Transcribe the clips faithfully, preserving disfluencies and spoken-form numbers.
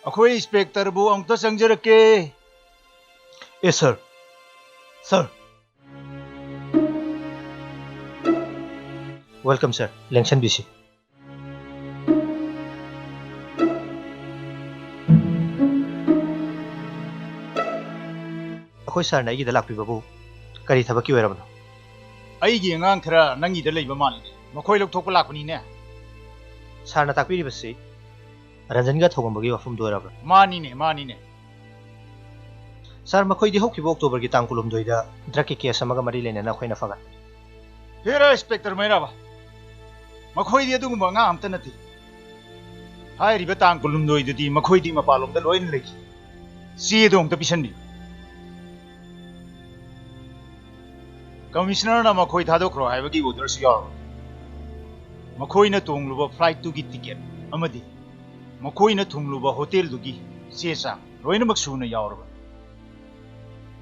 ꯑꯩꯈꯣꯏ ꯏꯟꯁꯄꯦꯛꯇꯔꯕꯨ ꯑꯃꯨꯛꯇ ꯆꯪꯖꯔꯛꯀꯦ꯫ ꯑꯦ ꯁꯥꯔ, ꯁꯥꯔ꯫ ꯋꯦꯜꯀꯝ ꯁꯥꯔ, ꯂꯦꯡꯁꯟꯕꯤꯁꯤ꯫ ꯑꯩꯈꯣꯏ ꯁꯥꯔꯅ ꯑꯩꯒꯤꯗ ꯂꯥꯛꯄꯤꯕꯕꯨ ꯀꯔꯤ ꯊꯕꯛꯀꯤ ꯑꯣꯏꯔꯕꯅꯣ? ꯑꯩꯒꯤ ꯑꯉꯥꯡ ꯈꯔ ꯅꯪꯒꯤꯗ ꯂꯩꯕ ꯃꯥꯜꯂꯤꯅꯦ, ꯃꯈꯣꯏ ꯂꯧꯊꯣꯛꯄ ꯂꯥꯛꯄꯅꯤꯅꯦ꯫ ꯁꯥꯔꯅ ꯇꯥꯛꯄꯤꯔꯤꯕꯁꯤ ꯔꯟꯖꯟꯒ ꯊꯧꯒꯝꯕꯒꯤ ꯋꯥꯐꯝꯗꯨ ꯑꯣꯏꯔꯕ꯭ꯔꯥ? ꯃꯥꯅꯤꯅꯦ, ꯃꯥꯅꯤꯅꯦ꯫ ꯁꯥꯔ, ꯃꯈꯣꯏꯗꯤ ꯍꯧꯈꯤꯕ ꯑꯣꯛꯇꯣꯕꯔꯒꯤ ꯇꯥꯡ ꯀꯨꯟꯍꯨꯝꯗꯣꯏꯗ ꯗ꯭ꯔꯒꯀꯤ ꯀꯦꯁ ꯑꯃꯒ ꯃꯔꯤ ꯂꯩꯅꯅ ꯑꯩꯈꯣꯏꯅ ꯐꯥꯒꯠ- ꯍꯦꯔꯥ, ꯏꯟꯁꯄꯦꯛꯇꯔ ꯃꯩꯔꯥꯕ, ꯃꯈꯣꯏꯗꯤ ꯑꯗꯨꯒꯨꯝꯕ ꯑꯉꯥꯡ ꯑꯝꯇ ꯅꯠꯇꯦ꯫ ꯍꯥꯏꯔꯤꯕ ꯇꯥꯡ ꯀꯨꯟꯍꯨꯝꯗꯣꯏꯗꯨꯗꯤ ꯃꯈꯣꯏꯗꯤ ꯃꯄꯥꯟꯂꯣꯝꯗ ꯂꯣꯏꯅ ꯂꯩꯈꯤ꯫ ꯆꯦꯗꯣ ꯑꯃꯨꯛꯇ ꯄꯤꯁꯟꯕꯤꯌꯨ꯫ ꯀꯃꯤꯁꯅꯔꯅ ꯃꯈꯣꯏ ꯊꯥꯗꯣꯛꯈ꯭ꯔꯣ ꯍꯥꯏꯕꯒꯤ ꯑꯣꯔꯗꯔꯁꯨ ꯌꯥꯎꯔꯕꯅꯤ꯫ ꯃꯈꯣꯏꯅ ꯇꯣꯡꯂꯨꯕ ꯐ꯭ꯂꯥꯏꯠꯇꯨꯒꯤ ꯇꯤꯀꯦꯠ ꯑꯃꯗꯤ ꯃꯈꯣꯏꯅ ꯊꯨꯡꯂꯨꯕ ꯍꯣꯇꯦꯜꯗꯨꯒꯤ ꯆꯦ ꯆꯥꯡ ꯂꯣꯏꯅꯃꯛ ꯁꯨꯅ ꯌꯥꯎꯔꯕꯅꯤ꯫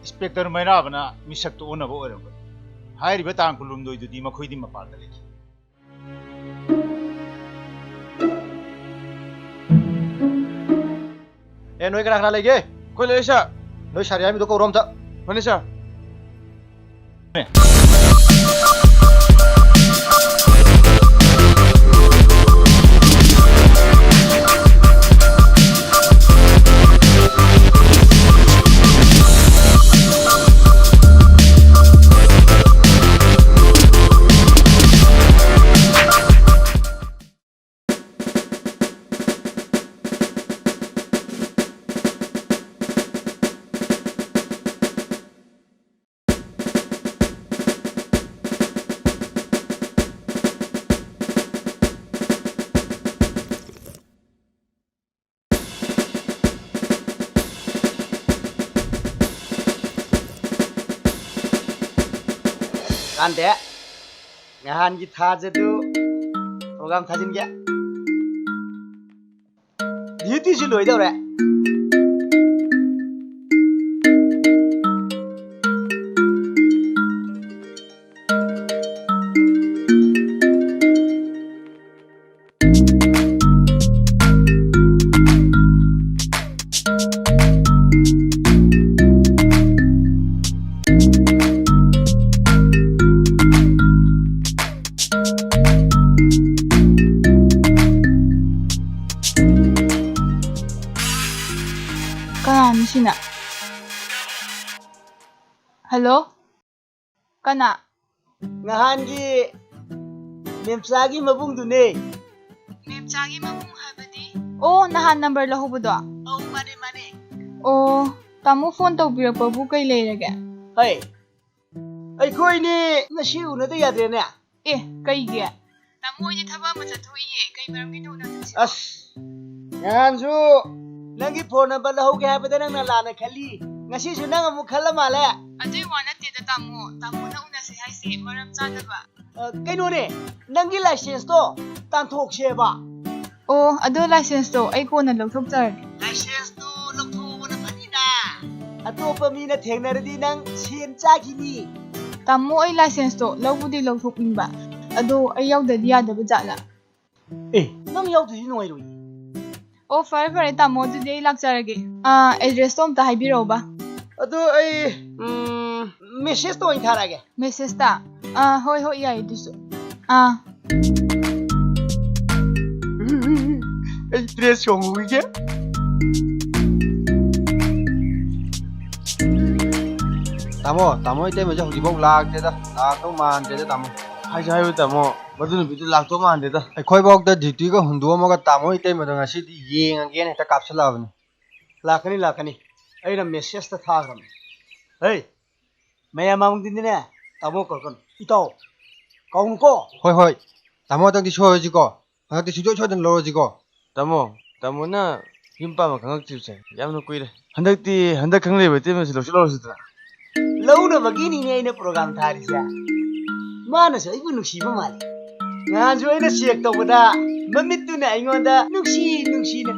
ꯏꯟꯁꯄꯦꯛꯇꯔ ꯃꯩꯔꯥꯕꯅ ꯃꯤꯁꯛꯇꯨ ꯑꯣꯟꯅꯕ ꯑꯣꯏꯔꯝꯒꯅꯤ꯫ ꯍꯥꯏꯔꯤꯕ ꯇꯥꯡ ꯀꯨꯟꯍꯨꯝꯗꯣꯏꯗꯨꯗꯤ ꯃꯈꯣꯏꯗꯤ ꯃꯄꯥꯟꯗ ꯂꯩꯈꯤ꯫ ꯑꯦ, ꯅꯣꯏ ꯀꯅꯥ ꯀꯅꯥ ꯂꯩꯒꯦ? ꯑꯩꯈꯣꯏ ꯂꯩ, ꯁꯥꯔ꯫ ꯅꯣꯏ ꯁꯥꯔ ꯌꯥꯏꯃꯗꯣ ꯀꯧꯔꯣ ꯑꯝꯇ꯫ ꯍꯣꯏꯅꯦ, ꯁꯥꯔ꯫ ꯍꯟꯗꯦ꯫ ꯅꯍꯥꯟꯒꯤ ꯊꯥꯖꯗꯨ program ꯊꯥꯖꯤꯟꯒꯦ꯫ Dutyꯁꯨ ꯂꯣꯏꯗꯧꯔꯦ꯫ ꯀꯅꯥꯅꯣ ꯁꯤꯅ? Hello? ꯀꯅꯥ? ꯅꯍꯥꯟꯒꯤ ꯃꯦꯝꯆꯥꯒꯤ ꯃꯕꯨꯡꯗꯨꯅꯦ꯫ ꯃꯦꯝꯆꯥꯒꯤ ꯃꯕꯨꯡ ꯍꯥꯏꯕꯗꯤ? ꯑꯣ, ꯅꯍꯥꯟ number ꯂꯧꯍꯧꯕꯗꯣ? ꯑꯧ, ꯃꯥꯅꯦ, ꯃꯥꯅꯦ꯫ ꯑꯣ, ꯇꯥꯃꯣ phone ꯇꯧꯕꯤꯔꯛꯄꯕꯨ ꯀꯩ ꯂꯩꯔꯒꯦ? ꯍꯩ, ꯑꯩꯈꯣꯏꯅꯤ ꯉꯁꯤ ꯎꯅꯗ ꯌꯥꯗ꯭ꯔꯦꯅꯦ꯫ ꯑꯦ, ꯀꯩꯒꯤ? ꯇꯥꯃꯣ, ꯑꯩꯗꯤ ꯊꯕꯛ ꯑꯃ ꯆꯠꯊꯣꯛꯏꯌꯦ꯫ ꯀꯩ ꯃꯔꯝꯒꯤꯅꯣ ꯎꯅꯗꯣꯏꯁꯤꯕꯣ? ꯑꯁ, ꯅꯍꯥꯟꯁꯨ ꯅꯪꯒꯤ phone number ꯂꯧꯍꯧꯒꯦ ꯍꯥꯏꯕꯗ ꯅꯪꯅ ꯂꯥꯟꯅ ꯈꯜꯂꯤ꯫ ꯉꯁꯤꯁꯨ ꯅꯪ ꯑꯃꯨꯛ ꯈꯜꯂ ꯃꯥꯜꯂꯦ꯫ ꯑꯗꯨꯏ ꯋꯥ ꯅꯠꯇꯦꯗ, ꯇꯥꯃꯣ꯫ ꯇꯥꯃꯣꯅ ꯎꯅꯁꯦ ꯍꯥꯏꯁꯦ ꯃꯔꯝ ꯆꯥꯗꯕ꯫ ꯑ, ꯀꯩꯅꯣꯅꯦ, ꯅꯪꯒꯤ licenseꯇꯣ ꯇꯥꯟꯊꯣꯛꯁꯦꯕ꯫ ꯑꯣ, ꯑꯗꯣ licenseꯇꯣ ꯑꯩ ꯀꯣꯟꯅ ꯂꯧꯊꯣꯛꯆꯔꯒꯦ꯫ Licenseꯇꯨ ꯂꯧꯊꯣꯛꯍꯧꯕꯅ ꯐꯅꯤꯗ꯫ ꯑꯇꯣꯞꯄ ꯃꯤꯅ ꯊꯦꯡꯅꯔꯗꯤ ꯅꯪ ꯁꯦꯟ ꯆꯥꯈꯤꯅꯤ꯫ ꯇꯥꯃꯣ, ꯑꯩ licenseꯇꯣ ꯂꯧꯕꯨꯗꯤ ꯂꯧꯊꯣꯛꯅꯤꯡꯕ, ꯑꯗꯣ ꯑꯩ ꯌꯥꯎꯗꯗꯤ ꯌꯥꯗꯕ ꯖꯥꯠꯂꯥ? ꯑꯦ, ꯅꯪ ꯌꯥꯎꯗꯗꯤ ꯅꯨꯡꯉꯥꯏꯔꯣꯏꯌꯦ꯫ ꯑꯣ, ꯐꯔꯦ, ꯐꯔꯦ, ꯇꯥꯃꯣ, ꯑꯗꯨꯗꯤ ꯑꯩ ꯂꯥꯛꯆꯔꯒꯦ꯫ ꯑꯥ, addressꯇꯣ ꯑꯝꯇ ꯍꯥꯏꯕꯤꯔꯛꯎꯕ꯫ ꯑꯗꯨ ꯑꯩ, ꯎꯝ, messageꯇ ꯑꯣꯏꯅ ꯊꯥꯔꯛꯑꯒꯦ꯫ Messageꯇ? ꯑꯥ, ꯍꯣꯏ, ꯍꯣꯏ, ꯌꯥꯏ ꯑꯗꯨꯁꯨ꯫ ꯑꯥ꯫ ꯑꯩ dress ꯍꯣꯡꯉꯨꯈꯤꯒꯦ꯫ ꯇꯥꯃꯣ, ꯇꯥꯃꯣ ꯏꯇꯩꯃꯁꯦ ꯍꯧꯖꯤꯛꯐꯥꯎ ꯂꯥꯛꯇꯦꯗ꯫ ꯂꯥꯛꯇꯧ ꯃꯥꯟꯗꯦꯗ, ꯇꯥꯃꯣ꯫ ꯍꯥꯏꯁꯨ ꯍꯥꯏꯕ, ꯇꯥꯃꯣ, ꯃꯗꯨ ꯅꯨꯄꯤꯗꯨ ꯂꯥꯛꯇꯧ ꯃꯥꯟꯗꯦꯗ꯫ ꯑꯩꯈꯣꯏꯐꯥꯎꯗ dutyꯒ ꯍꯨꯟꯗꯣꯛꯑꯝꯃꯒ ꯇꯥꯃꯣ ꯏꯇꯩꯃꯗꯣ ꯉꯁꯤꯗꯤ ꯌꯦꯡꯉꯒꯦꯅ ꯍꯦꯛꯇ ꯀꯥꯞꯁꯤꯜꯂꯛꯑꯕꯅꯤ꯫ ꯂꯥꯛꯀꯅꯤ, ꯂꯥꯛꯀꯅꯤ꯫ ꯑꯩꯅ messageꯇ ꯊꯥꯈ꯭ꯔꯕꯅꯤ꯫ ꯍꯩ, ꯃꯌꯥꯝ ꯃꯥꯡꯗꯗꯤꯅꯦ, ꯇꯥꯃꯣ ꯀꯧꯔꯛꯀꯅꯨ꯫ ꯏꯇꯥꯎ, ꯀꯧꯅꯨꯀꯣ꯫ ꯍꯣꯏ, ꯍꯣꯏ꯫ ꯇꯥꯃꯣ, ꯍꯟꯗꯛꯇꯤ ꯁꯣꯏꯔꯁꯤꯀꯣ꯫ ꯍꯟꯗꯛꯇꯤ ꯁꯨꯡꯁꯣꯏ ꯁꯣꯏꯗꯅ ꯂꯧꯔꯁꯤꯀꯣ꯫ ꯇꯥꯃꯣ, ꯇꯥꯃꯣꯅ ꯌꯨꯝ ꯄꯥꯟꯕ ꯈꯪꯉꯛꯇ꯭ꯔꯤꯕꯁꯦ ꯌꯥꯝꯅ ꯀꯨꯏꯔꯦ꯫ ꯍꯟꯗꯛꯇꯤ, ꯍꯟꯗꯛ ꯈꯪꯂꯛꯏꯕ ꯏꯇꯩꯃꯁꯤ ꯂꯧꯁꯤ ꯂꯧꯔꯁꯤꯗꯅ꯫ ꯂꯧꯅꯕꯒꯤꯅꯤꯅꯦ ꯑꯩꯅ program ꯊꯥꯔꯤꯁꯦ꯫ ꯃꯥꯅꯁꯨ ꯑꯩꯕꯨ ꯅꯨꯡꯁꯤꯕ ꯃꯥꯜꯂꯤ꯫ ꯅꯍꯥꯟꯁꯨ ꯑꯩꯅ ꯆꯦꯛ ꯇꯧꯕꯗ ꯃꯃꯤꯠꯇꯨꯅ ꯑꯩꯉꯣꯟꯗ ꯅꯨꯡꯁꯤ ꯅꯨꯡꯁꯤꯅ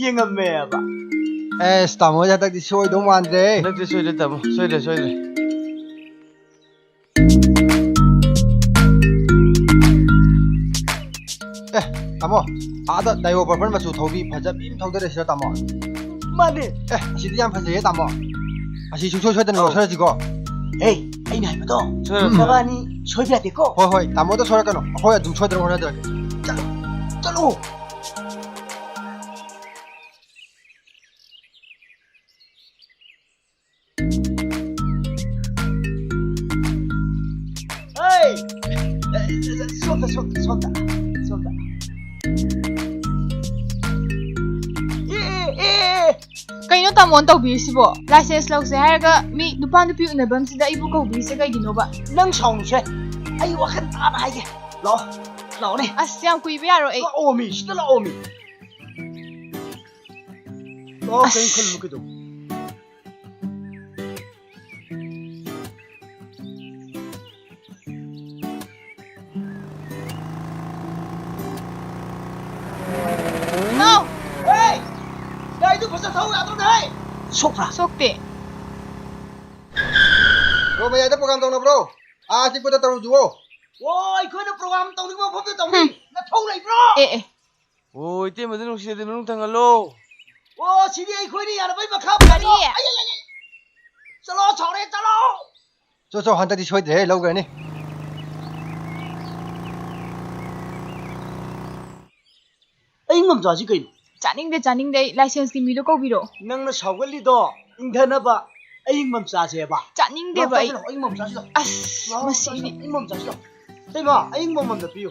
ꯌꯦꯡꯉꯝꯃꯦꯕ꯫ ꯑꯦꯁ, ꯇꯥꯃꯣꯁꯦ ꯍꯟꯗꯛꯇꯤ ꯁꯣꯏꯗꯧ ꯃꯥꯟꯗ꯭ꯔꯦ꯫ ꯍꯟꯗꯛꯇꯤ ꯁꯣꯏꯗ꯭ꯔꯦ ꯇꯥꯃꯣ, ꯁꯣꯏꯗ꯭ꯔꯦ, ꯁꯣꯏꯗ꯭ꯔꯦ꯫ ꯑꯦ, ꯇꯥꯃꯣ, ꯑꯥꯗ ꯗꯥꯏꯑꯣ ꯄꯔꯄꯜ ꯃꯆꯨ ꯊꯧꯕꯤ ꯐꯖꯕꯤ ꯑꯃ ꯊꯧꯗꯔꯛꯏꯁꯤꯔ ꯇꯥꯃꯣ? ꯃꯥꯅꯦ꯫ ꯑꯦ, ꯑꯁꯤꯗꯤ ꯌꯥꯝ ꯐꯖꯩꯌꯦ ꯇꯥꯃꯣ꯫ ꯑꯁꯤ ꯁꯨꯡꯁꯣꯏ ꯁꯣꯏꯗꯅ ꯂꯧꯁꯤꯜꯂꯁꯤꯀꯣ꯫ ꯑꯦ, ꯑꯩꯅ ꯍꯥꯏꯕꯗꯣ, ꯁꯣꯏꯔꯣꯏ, ꯁꯣꯏꯔꯣꯏ꯫ ꯅꯕꯥꯅꯤ ꯁꯣꯏꯕ ꯌꯥꯗꯦꯀꯣ꯫ ꯍꯣꯏ, ꯍꯣꯏ, ꯇꯥꯃꯣꯗ ꯁꯣꯏꯔꯛꯀꯅꯨ, ꯑꯩꯈꯣꯏ ꯑꯗꯨꯝ ꯁꯣꯏꯗꯅ ꯍꯣꯠꯅꯖꯔꯛꯀꯦ꯫ ꯆꯠꯂꯣ, ꯆꯠꯂꯣ꯫ ꯍꯩ! ꯑꯦ, ꯁꯣꯝꯗ, ꯁꯣꯝꯗ, ꯁꯣꯝꯗ, ꯁꯣꯝꯗ꯫ ꯑꯦ, ꯑꯦ, ꯑꯦ, ꯑꯦ! ꯀꯩꯅꯣ ꯇꯥꯃꯣꯅ ꯇꯧꯕꯤꯔꯤꯁꯤꯕꯣ? ꯂꯥꯏꯁꯦꯟꯁ ꯂꯧꯁꯦ ꯍꯥꯏꯔꯒ ꯃꯤ ꯅꯨꯄꯥ ꯅꯨꯄꯤ ꯎꯅꯐꯝꯁꯤꯗ ꯑꯩꯕꯨ ꯀꯧꯕꯤꯔꯤꯁꯦ ꯀꯩꯒꯤꯅꯣꯕ? ꯅꯪ ꯁꯥꯎꯅꯨꯁꯦ꯫ ꯑꯩ ꯋꯥꯈꯜ ꯇꯥꯅ ꯍꯥꯏꯒꯦ꯫ ꯂꯥꯛꯑꯣ, ꯂꯥꯛꯑꯣꯅꯦ꯫ ꯑꯁ, ꯌꯥꯝ ꯀꯨꯏꯕ ꯌꯥꯔꯣꯏ ꯑꯩ꯫ ꯂꯥꯛꯑꯣꯃꯤ, ꯁꯤꯗ ꯂꯥꯛꯑꯣꯃꯤ꯫ ꯂꯥꯛꯑꯣ, ꯑꯁ꯫ ꯀꯔꯤꯝ ꯈꯜꯂꯨꯅꯨ ꯀꯩꯗꯧ-, ꯏꯅꯥꯎ! ꯍꯦ! ꯒꯥꯔꯤꯗꯨ ꯐꯖ ꯊꯧ ꯌꯥꯗ꯭ꯔꯣꯅꯦ, ꯍꯦ? ꯁꯣꯛꯄ꯭ꯔꯥ? ꯁꯣꯛꯇꯦ꯫ ꯕ꯭ꯔꯣ, ꯃꯌꯥꯏꯗ ꯄ꯭ꯔꯣꯒ꯭ꯔꯥꯝ ꯇꯧꯅꯕ꯭ꯔꯣ? ꯑꯥ ꯑꯆꯤꯛꯄꯗ ꯇꯧꯔꯨꯁꯤꯋꯣ꯫ ꯑꯣ, ꯑꯩꯈꯣꯏꯅ ꯄ꯭ꯔꯣꯒ꯭ꯔꯥꯝ ꯇꯧꯅꯤꯡꯕ ꯃꯐꯝꯗ ꯇꯧꯅꯤ꯫ ꯍꯨꯝ꯫ ꯅꯊꯧ ꯂꯩꯕ꯭ꯔꯣ? ꯑꯦ, ꯑꯦ꯫ ꯑꯣ, ꯏꯇꯩꯃꯗꯤ ꯅꯨꯡꯁꯤꯔꯗꯤ ꯃꯅꯨꯡ ꯊꯥꯡꯍꯜꯂꯣ꯫ ꯑꯣ, ꯁꯤꯗꯤ ꯑꯩꯈꯣꯏꯅ ꯌꯥꯅꯕꯒꯤ ꯃꯈꯥ ꯀꯔꯤ? ꯄꯣꯜꯂꯦ꯫ ꯑꯩ, ꯑꯩ, ꯑꯩ, ꯑꯩ꯫ ꯆꯠꯂꯣ, ꯁꯥꯎꯔꯦ, ꯆꯠꯂꯣ꯫ ꯆꯣ, ꯆꯣ, ꯍꯟꯗꯛꯇꯤ ꯁꯣꯏꯗ꯭ꯔꯦꯍꯦ, ꯂꯧꯈ꯭ꯔꯅꯤ꯫ ꯑꯌꯤꯡꯕ ꯃꯆꯥꯁꯤ ꯀꯩꯅꯣ? ꯆꯥꯅꯤꯡꯗꯦ, ꯆꯥꯅꯤꯡꯗꯦ꯫ ꯑꯩ ꯂꯥꯏꯁꯦꯟꯁꯀꯤ ꯃꯤꯗꯣ ꯀꯧꯕꯤꯔꯣ꯫ ꯅꯪꯅ ꯁꯥꯎꯒꯠꯂꯤꯗꯣ ꯏꯪꯊꯅꯕ ꯑꯌꯤꯡꯕ ꯃꯆꯥꯁꯦꯕ꯫ ꯆꯥꯅꯤꯡꯗꯦꯕ ꯂꯥꯎ, ꯑꯩ꯫ ꯆꯥꯁꯤꯜꯂꯣ, ꯑꯌꯤꯡꯕ ꯃꯆꯥꯁꯤꯜꯂꯣ꯫ ꯑꯁ, ꯂꯥꯎ, ꯃꯁꯤꯗꯤ꯫ ꯆꯥꯁꯤꯜꯂꯣ, ꯑꯌꯤꯡꯕ ꯃꯆꯥꯁꯤꯜꯂꯣ꯫ ꯏꯇꯩꯃ, ꯑꯌꯤꯡꯕ ꯑꯃꯃꯝꯗ ꯄꯤꯌꯨ꯫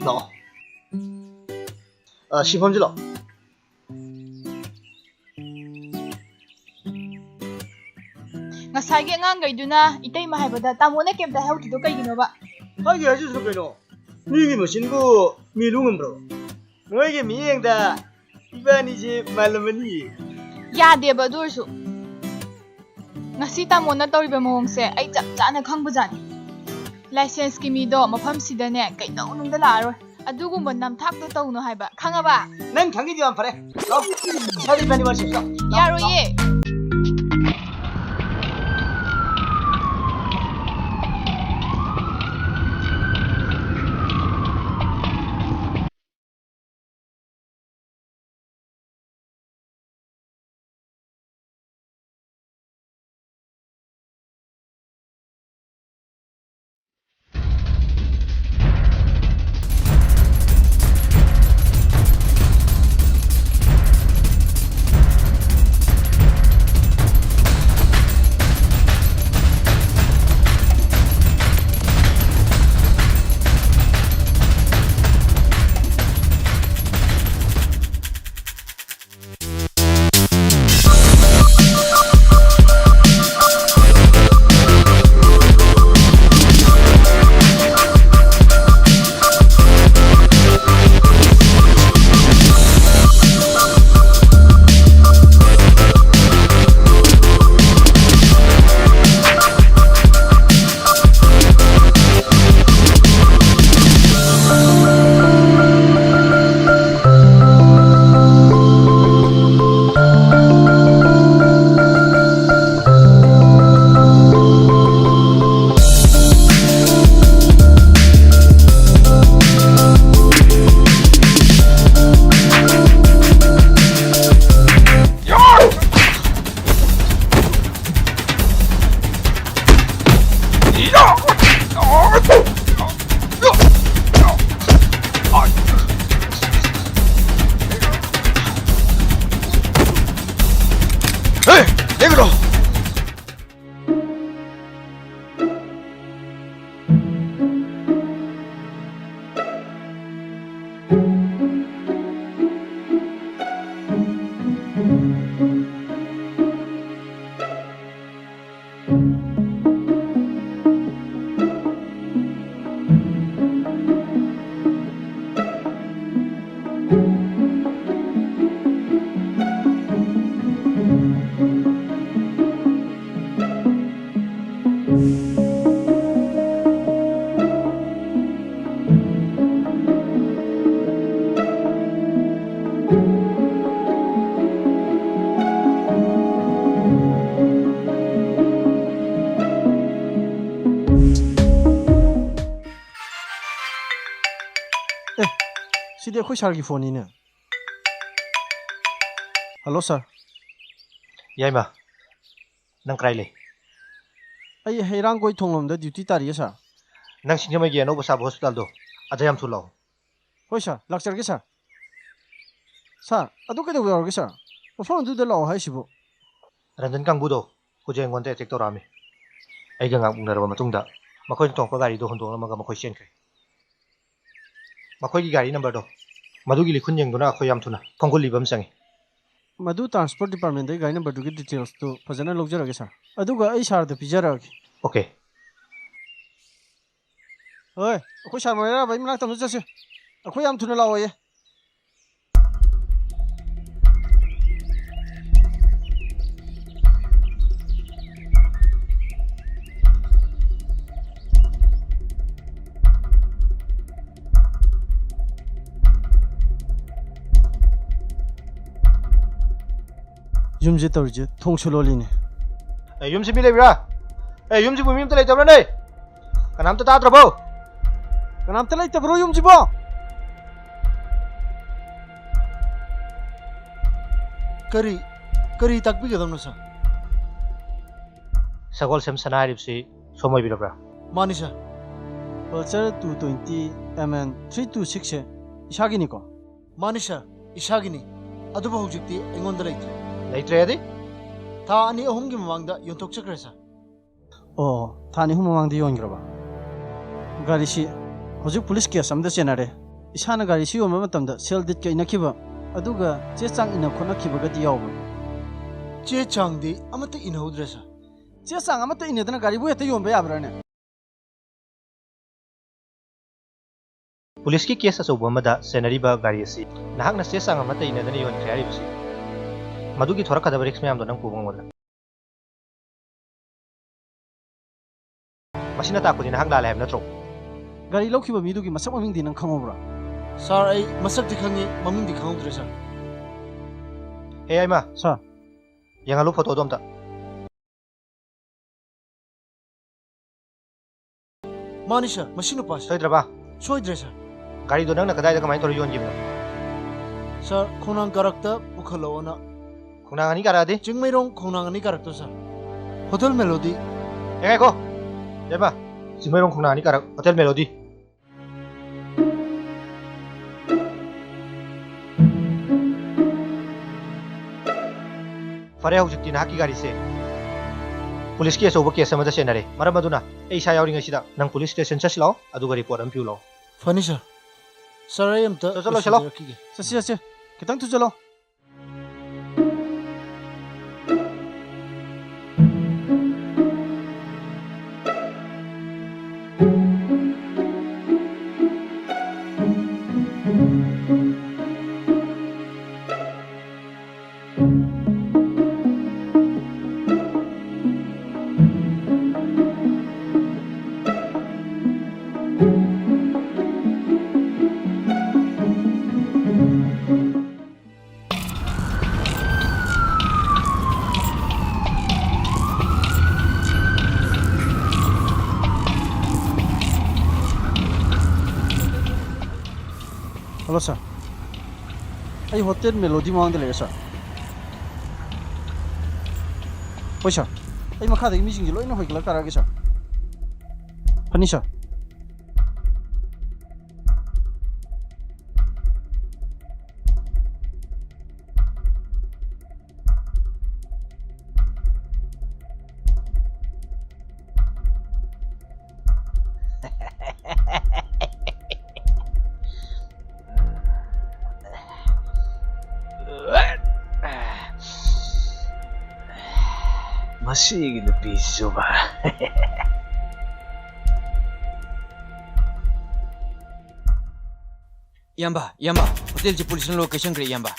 ꯂꯥꯛꯑꯣ꯫ ꯑ, ꯁꯤ ꯐꯝꯁꯤ ꯂꯥꯛꯑꯣ꯫ ꯉꯁꯥꯏꯒꯤ ꯑꯉꯥꯡꯈꯩꯗꯨꯅ ꯏꯇꯩꯃ ꯍꯥꯏꯕꯗ ꯇꯥꯃꯣꯅ ꯀꯩꯝꯇ ꯍꯥꯏꯍꯧꯗ꯭ꯔꯤꯗꯣ ꯀꯩꯒꯤꯅꯣꯕ? ꯍꯥꯏꯒꯦ ꯍꯥꯏꯖꯁꯅꯨ ꯀꯩꯅꯣ꯫ ꯃꯤꯒꯤ ꯃꯆꯤꯟꯕꯨ ꯃꯦꯂꯨ ꯉꯝꯕ꯭ꯔꯣ? ꯃꯣꯏꯒꯤ ꯃꯤꯠꯌꯦꯡꯗ ꯏꯕꯥꯅꯤꯁꯦ ꯃꯥꯜꯂꯝꯃꯅꯤ꯫ ꯌꯥꯗꯦꯕ, ꯑꯗꯨ ꯑꯣꯏꯔꯁꯨ꯫ ꯉꯁꯤ ꯇꯥꯃꯣꯅ ꯇꯧꯔꯤꯕ ꯃꯑꯣꯡꯁꯦ ꯑꯩ ꯆꯞ ꯆꯥꯅ ꯈꯪꯕꯖꯥꯠꯅꯤ꯫ ꯂꯥꯏꯁꯦꯟꯁꯀꯤ ꯃꯤꯗꯣ ꯃꯐꯝꯁꯤꯗꯅꯦ ꯀꯩꯗꯧꯅꯨꯡꯗ ꯂꯥꯛꯑꯔꯣꯏ꯫ ꯑꯗꯨꯒꯨꯝꯕ ꯅꯝꯊꯥꯛꯇꯣ ꯇꯧꯅꯨ ꯍꯥꯏꯕ, ꯈꯪꯉꯕ? ꯅꯪ ꯈꯪꯉꯤꯗꯣ ꯌꯥꯝ ꯐꯔꯦ꯫ ꯂꯥꯛꯑꯣ꯫ ꯏꯁꯥꯗ ꯏꯕꯥꯅꯤ ꯋꯥꯔꯤ ꯁꯥꯟꯅꯁꯤ, ꯂꯥꯛꯑꯣ꯫ ꯌꯥꯔꯣꯏꯌꯦ꯫ ꯑꯦ, ꯁꯤꯗꯤ ꯑꯩꯈꯣꯏ ꯁꯥꯔꯒꯤ ꯐꯣꯟꯅꯤꯅꯦ꯫ ꯍꯜꯂꯣ, ꯁꯥꯔ꯫ ꯌꯥꯏꯃ, ꯅꯪ ꯀꯗꯥꯏ ꯂꯩ? ꯑꯩ ꯍꯩꯔꯥꯡꯒꯣꯏ ꯊꯣꯡꯂꯣꯝꯗ ꯗ꯭ꯌꯨꯇꯤ ꯇꯥꯔꯤꯌꯦ, ꯁꯥꯔ꯫ ꯅꯪ ꯁꯤꯡꯖꯃꯩꯒꯤ ꯑꯅꯧꯕ ꯁꯥꯕ ꯍꯣꯁꯄꯤꯇꯥꯜꯗꯣ, ꯑꯗ ꯌꯥꯝ ꯊꯨꯅ ꯂꯥꯛꯑꯣ꯫ ꯍꯣꯏ, ꯁꯥꯔ, ꯂꯥꯛꯆꯔꯒꯦ, ꯁꯥꯔ꯫ ꯁꯥꯔ, ꯑꯗꯨ ꯀꯩꯗꯧꯕ ꯌꯥꯎꯔꯒꯦ, ꯁꯥꯔ? ꯃꯐꯝ ꯑꯗꯨꯗ ꯂꯥꯛꯑꯣ ꯍꯥꯏꯁꯤꯕꯨ? ꯔꯟꯖꯟ ꯀꯥꯡꯕꯨꯗꯣ ꯍꯧꯖꯤꯛ ꯑꯩꯉꯣꯟꯗ ꯑꯦꯇꯦꯛ ꯇꯧꯔꯛꯑꯝꯃꯤ꯫ ꯑꯩꯒ ꯉꯥꯡꯅꯔꯕ ꯃꯇꯨꯡꯗ ꯃꯈꯣꯏꯅ ꯇꯣꯡꯉꯛꯄ ꯒꯥꯔꯤꯗꯣ ꯍꯨꯟꯗꯣꯛꯂꯝꯃꯒ ꯃꯈꯣꯏ ꯆꯦꯟꯈ꯭ꯔꯦ꯫ ꯃꯈꯣꯏꯒꯤ ꯒꯥꯔꯤ ꯅꯝꯕꯔꯗꯣ, ꯃꯗꯨꯒꯤ ꯂꯤꯈꯨꯟ ꯌꯦꯡꯗꯨꯅ ꯑꯩꯈꯣꯏ ꯌꯥꯝ ꯊꯨꯅ ꯈꯣꯡꯒꯨꯜ ꯂꯤꯕ ꯑꯃ ꯆꯪꯉꯤ꯫ ꯃꯗꯨ ꯇ꯭ꯔꯥꯟꯁꯄꯣꯔꯠ ꯗꯤꯄꯥꯔꯠꯃꯦꯟꯗꯒꯤ ꯒꯥꯔꯤ ꯅꯝꯕꯔꯗꯨꯒꯤ ꯗꯤꯇꯦꯜꯁꯇꯨ ꯐꯖꯅ ꯂꯧꯖꯔꯒꯦ, ꯁꯥꯔ꯫ ꯑꯗꯨꯒ ꯑꯩ ꯁꯥꯔꯗ ꯄꯤꯖꯔꯛꯑꯒꯦ꯫ ꯑꯣꯀꯦ꯫ ꯍꯣꯏ, ꯑꯩꯈꯣꯏ ꯁꯥꯔ ꯃꯣꯔꯦꯔꯥꯕ ꯑꯩ ꯃꯅꯥꯛꯇ ꯑꯃꯨꯛ ꯆꯠꯁꯤ꯫ ꯑꯩꯈꯣꯏ ꯌꯥꯝ ꯊꯨꯅ ꯂꯥꯛꯑꯣꯌꯦ꯫ ꯌꯨꯝꯁꯦ ꯇꯧꯔꯤꯁꯦ ꯊꯣꯡꯁꯨ ꯂꯣꯜꯂꯤꯅꯦ꯫ ꯑꯦ, ꯌꯨꯝꯁꯤ ꯃꯤ ꯂꯩꯕ꯭ꯔꯥ? ꯑꯦ, ꯌꯨꯝꯁꯤꯕꯨ ꯃꯤ ꯑꯝꯇ ꯂꯩꯇꯕ꯭ꯔꯥꯅꯦ? ꯀꯅꯥꯝꯇ ꯇꯥꯗ꯭ꯔꯕꯣ? ꯀꯅꯥꯝꯇ ꯂꯩꯇꯕ꯭ꯔꯣ ꯌꯨꯝꯁꯤꯕꯣ? ꯀꯔꯤ, ꯀꯔꯤ ꯇꯥꯛꯄꯤꯒꯗꯕꯅꯣ, ꯁꯥꯔ? ꯁꯒꯣꯜꯁꯦꯝ ꯁꯅꯥ ꯍꯥꯏꯔꯤꯕꯁꯤ ꯁꯣꯝ ꯑꯣꯏꯕꯤꯔꯕ꯭ꯔꯥ? ꯃꯥꯅꯤ, ꯁꯥꯔ꯫ Pulsar two twenty M N three two six ꯁꯦ ꯏꯁꯥꯒꯤꯅꯤꯀꯣ? ꯃꯥꯅꯤ, ꯁꯥꯔ, ꯏꯁꯥꯒꯤꯅꯤ꯫ ꯑꯗꯨꯕꯨ ꯍꯧꯖꯤꯛꯇꯤ ꯑꯩꯉꯣꯟꯗ ꯂꯩꯇ꯭ꯔꯦ꯫ ꯂꯩꯇ꯭ꯔꯦꯗꯤ? ꯊꯥ ꯑꯅꯤ ꯑꯍꯨꯝꯒꯤ ꯃꯃꯥꯡꯗ ꯌꯣꯟꯊꯣꯛꯆꯈ꯭ꯔꯦ, ꯁꯥꯔ꯫ ꯑꯣ, ꯊꯥ ꯑꯅꯤ ꯑꯍꯨꯝ ꯃꯃꯥꯡꯗ ꯌꯣꯟꯈ꯭ꯔꯕ? ꯒꯥꯔꯤꯁꯤ ꯍꯧꯖꯤꯛ ꯄꯨꯂꯤꯁ ꯀꯦꯁ ꯑꯃꯗ ꯆꯦꯟꯅꯔꯦ꯫ ꯏꯁꯥꯅ ꯒꯥꯔꯤꯁꯤ ꯌꯣꯟꯕ ꯃꯇꯝꯗ ꯁꯦꯜ ꯗꯤꯠꯀ ꯏꯅꯈꯤꯕ, ꯑꯗꯨꯒ ꯆꯦ ꯆꯥꯡ ꯏꯟꯅ ꯈꯣꯠꯅꯈꯤꯕꯒꯗꯤ ꯌꯥꯎꯕ꯭ꯔꯥ? ꯆꯦ ꯆꯥꯡꯗꯤ ꯑꯃꯠꯇ ꯏꯟꯅꯍꯧꯗ꯭ꯔꯦ, ꯁꯥꯔ꯫ ꯆꯦ ꯆꯥꯡ ꯑꯃꯠꯇ ꯏꯟꯅꯗꯅ ꯒꯥꯔꯤꯕꯨ ꯍꯦꯛꯇ ꯌꯣꯟꯕ ꯌꯥꯕ꯭ꯔꯥꯅꯦ? ꯄꯨꯂꯤꯁꯀꯤ ꯀꯦꯁ ꯑꯆꯧꯕ ꯑꯃꯗ ꯆꯦꯟꯅꯔꯤꯕ ꯒꯥꯔꯤ ꯑꯁꯤ ꯅꯍꯥꯛꯅ ꯆꯦ ꯆꯥꯡ ꯑꯃꯠꯇ ꯏꯟꯅꯗꯅ ꯌꯣꯟꯈ꯭ꯔꯦ ꯍꯥꯏꯔꯤꯕꯁꯤ, ꯃꯗꯨꯒꯤ ꯊꯣꯔꯛꯀꯗꯕ ꯔꯤꯛꯁ ꯃꯌꯥꯝꯗꯣ ꯅꯪ ꯄꯨꯕ ꯉꯝꯒꯗ꯭ꯔꯥ? ꯃꯁꯤꯅ ꯇꯥꯛꯄꯗꯤ ꯅꯍꯥꯛ ꯂꯥꯜꯂꯦ ꯍꯥꯏꯕ ꯅꯠꯇ꯭ꯔꯣ? ꯒꯥꯔꯤ ꯂꯧꯈꯤꯕ ꯃꯤꯗꯨꯒꯤ ꯃꯁꯛ ꯃꯃꯤꯡꯗꯤ ꯅꯪ ꯈꯪꯍꯧꯕ꯭ꯔꯥ? ꯁꯥꯔ, ꯑꯩ ꯃꯁꯛꯇꯤ ꯈꯪꯉꯤ, ꯃꯃꯤꯡꯗꯤ ꯈꯪꯍꯧꯗ꯭ꯔꯦ, ꯁꯥꯔ꯫ ꯍꯦ, ꯌꯥꯏꯃ꯫ ꯁꯥꯔ꯫ ꯌꯦꯡꯍꯜꯂꯨ ꯐꯣꯇꯣꯗꯣ ꯑꯝꯇ꯫ ꯃꯥꯅꯤ, ꯁꯥꯔ, ꯃꯁꯤ ꯅꯨꯄꯥꯁꯤ꯫ ꯁꯣꯏꯗ꯭ꯔꯕ? ꯁꯣꯏꯗ꯭ꯔꯦ, ꯁꯥꯔ꯫ ꯒꯥꯔꯤꯗꯣ ꯅꯪꯅ ꯀꯗꯥꯏꯗ ꯀꯃꯥꯏꯅ ꯇꯧꯔ ꯌꯣꯟꯈꯤꯕꯅꯣ? ꯁꯥꯔ, ꯈꯣꯡꯅꯥꯡ ꯀꯥꯔꯛꯇ ꯄꯨꯈꯠꯂꯛꯑꯣꯅ꯫ ꯈꯣꯡꯅꯥꯡ ꯑꯅꯤ ꯀꯥꯔꯛꯑꯗꯤ? ꯆꯤꯡꯃꯩꯔꯣꯡ ꯈꯣꯡꯅꯥꯡ ꯑꯅꯤ ꯀꯥꯔꯛꯇꯣ, ꯁꯥꯔ꯫ Hotel melody. ꯑꯦ, ꯉꯥꯏꯈꯣ! ꯌꯥꯏꯃ, ꯆꯤꯡꯃꯩꯔꯣꯡ ꯈꯣꯡꯅꯥꯡ ꯑꯅꯤ ꯀꯥꯔꯛ, ꯍꯣꯇꯦꯜ ꯃꯦꯂꯣꯗꯤ꯫ ꯐꯔꯦ, ꯍꯧꯖꯤꯛꯇꯤ ꯅꯍꯥꯛꯀꯤ ꯒꯥꯔꯤꯁꯦ ꯄꯨꯂꯤꯁꯀꯤ ꯑꯆꯧꯕ ꯀꯦꯁ ꯑꯃꯗ ꯆꯦꯟꯅꯔꯦ꯫ ꯃꯔꯝ ꯑꯗꯨꯅ ꯑꯩ ꯏꯁꯥ ꯌꯥꯎꯔꯤꯉꯩꯁꯤꯗ ꯅꯪ ꯄꯨꯂꯤꯁ ꯁ꯭ꯇꯦꯁꯟ ꯆꯠꯁꯤ ꯂꯥꯛꯑꯣ, ꯑꯗꯨꯒ ꯔꯤꯄꯣꯔꯠ ꯑꯃ ꯄꯤꯌꯨ ꯂꯥꯛꯑꯣ꯫ ꯐꯅꯤ, ꯁꯥꯔ꯫ ꯁꯥꯔ, ꯑꯩ ꯑꯝꯇ ꯆꯠꯂꯣ, ꯆꯠꯂꯣ, ꯆꯠꯂꯣ꯫ ꯂꯣꯏꯁꯤꯟꯖꯔꯛꯈꯤꯒꯦ꯫ ꯆꯠꯁꯤ, ꯆꯠꯁꯤ꯫ ꯈꯤꯇꯪ ꯊꯨꯖꯜꯂꯣ꯫ ꯍꯜꯂꯣ, ꯁꯥꯔ꯫ ꯑꯩ ꯍꯣꯇꯦꯜ ꯃꯦꯂꯣꯗꯤ ꯃꯃꯥꯡꯗ ꯂꯩꯔꯦ, ꯁꯥꯔ꯫ ꯍꯣꯏ, ꯁꯥꯔ꯫ ꯑꯩ ꯃꯈꯥꯗꯒꯤ ꯃꯤꯁꯤꯡꯁꯦ ꯂꯣꯏꯅ ꯍꯣꯏꯒꯠꯂꯒ ꯀꯥꯔꯛꯑꯒꯦ, ꯁꯥꯔ꯫ ꯐꯅꯤ, ꯁꯥꯔ꯫ ꯃꯁꯤꯒꯤ ꯅꯨꯄꯤꯁꯤꯁꯨꯕ꯫ ꯏꯌꯥꯝꯕ, ꯏꯌꯥꯝꯕ, ꯍꯣꯇꯦꯜꯁꯤ ꯄꯨꯂꯤꯁꯅ ꯂꯣꯏ ꯀꯩꯁꯟꯈ꯭ꯔꯦ, ꯏꯌꯥꯝꯕ꯫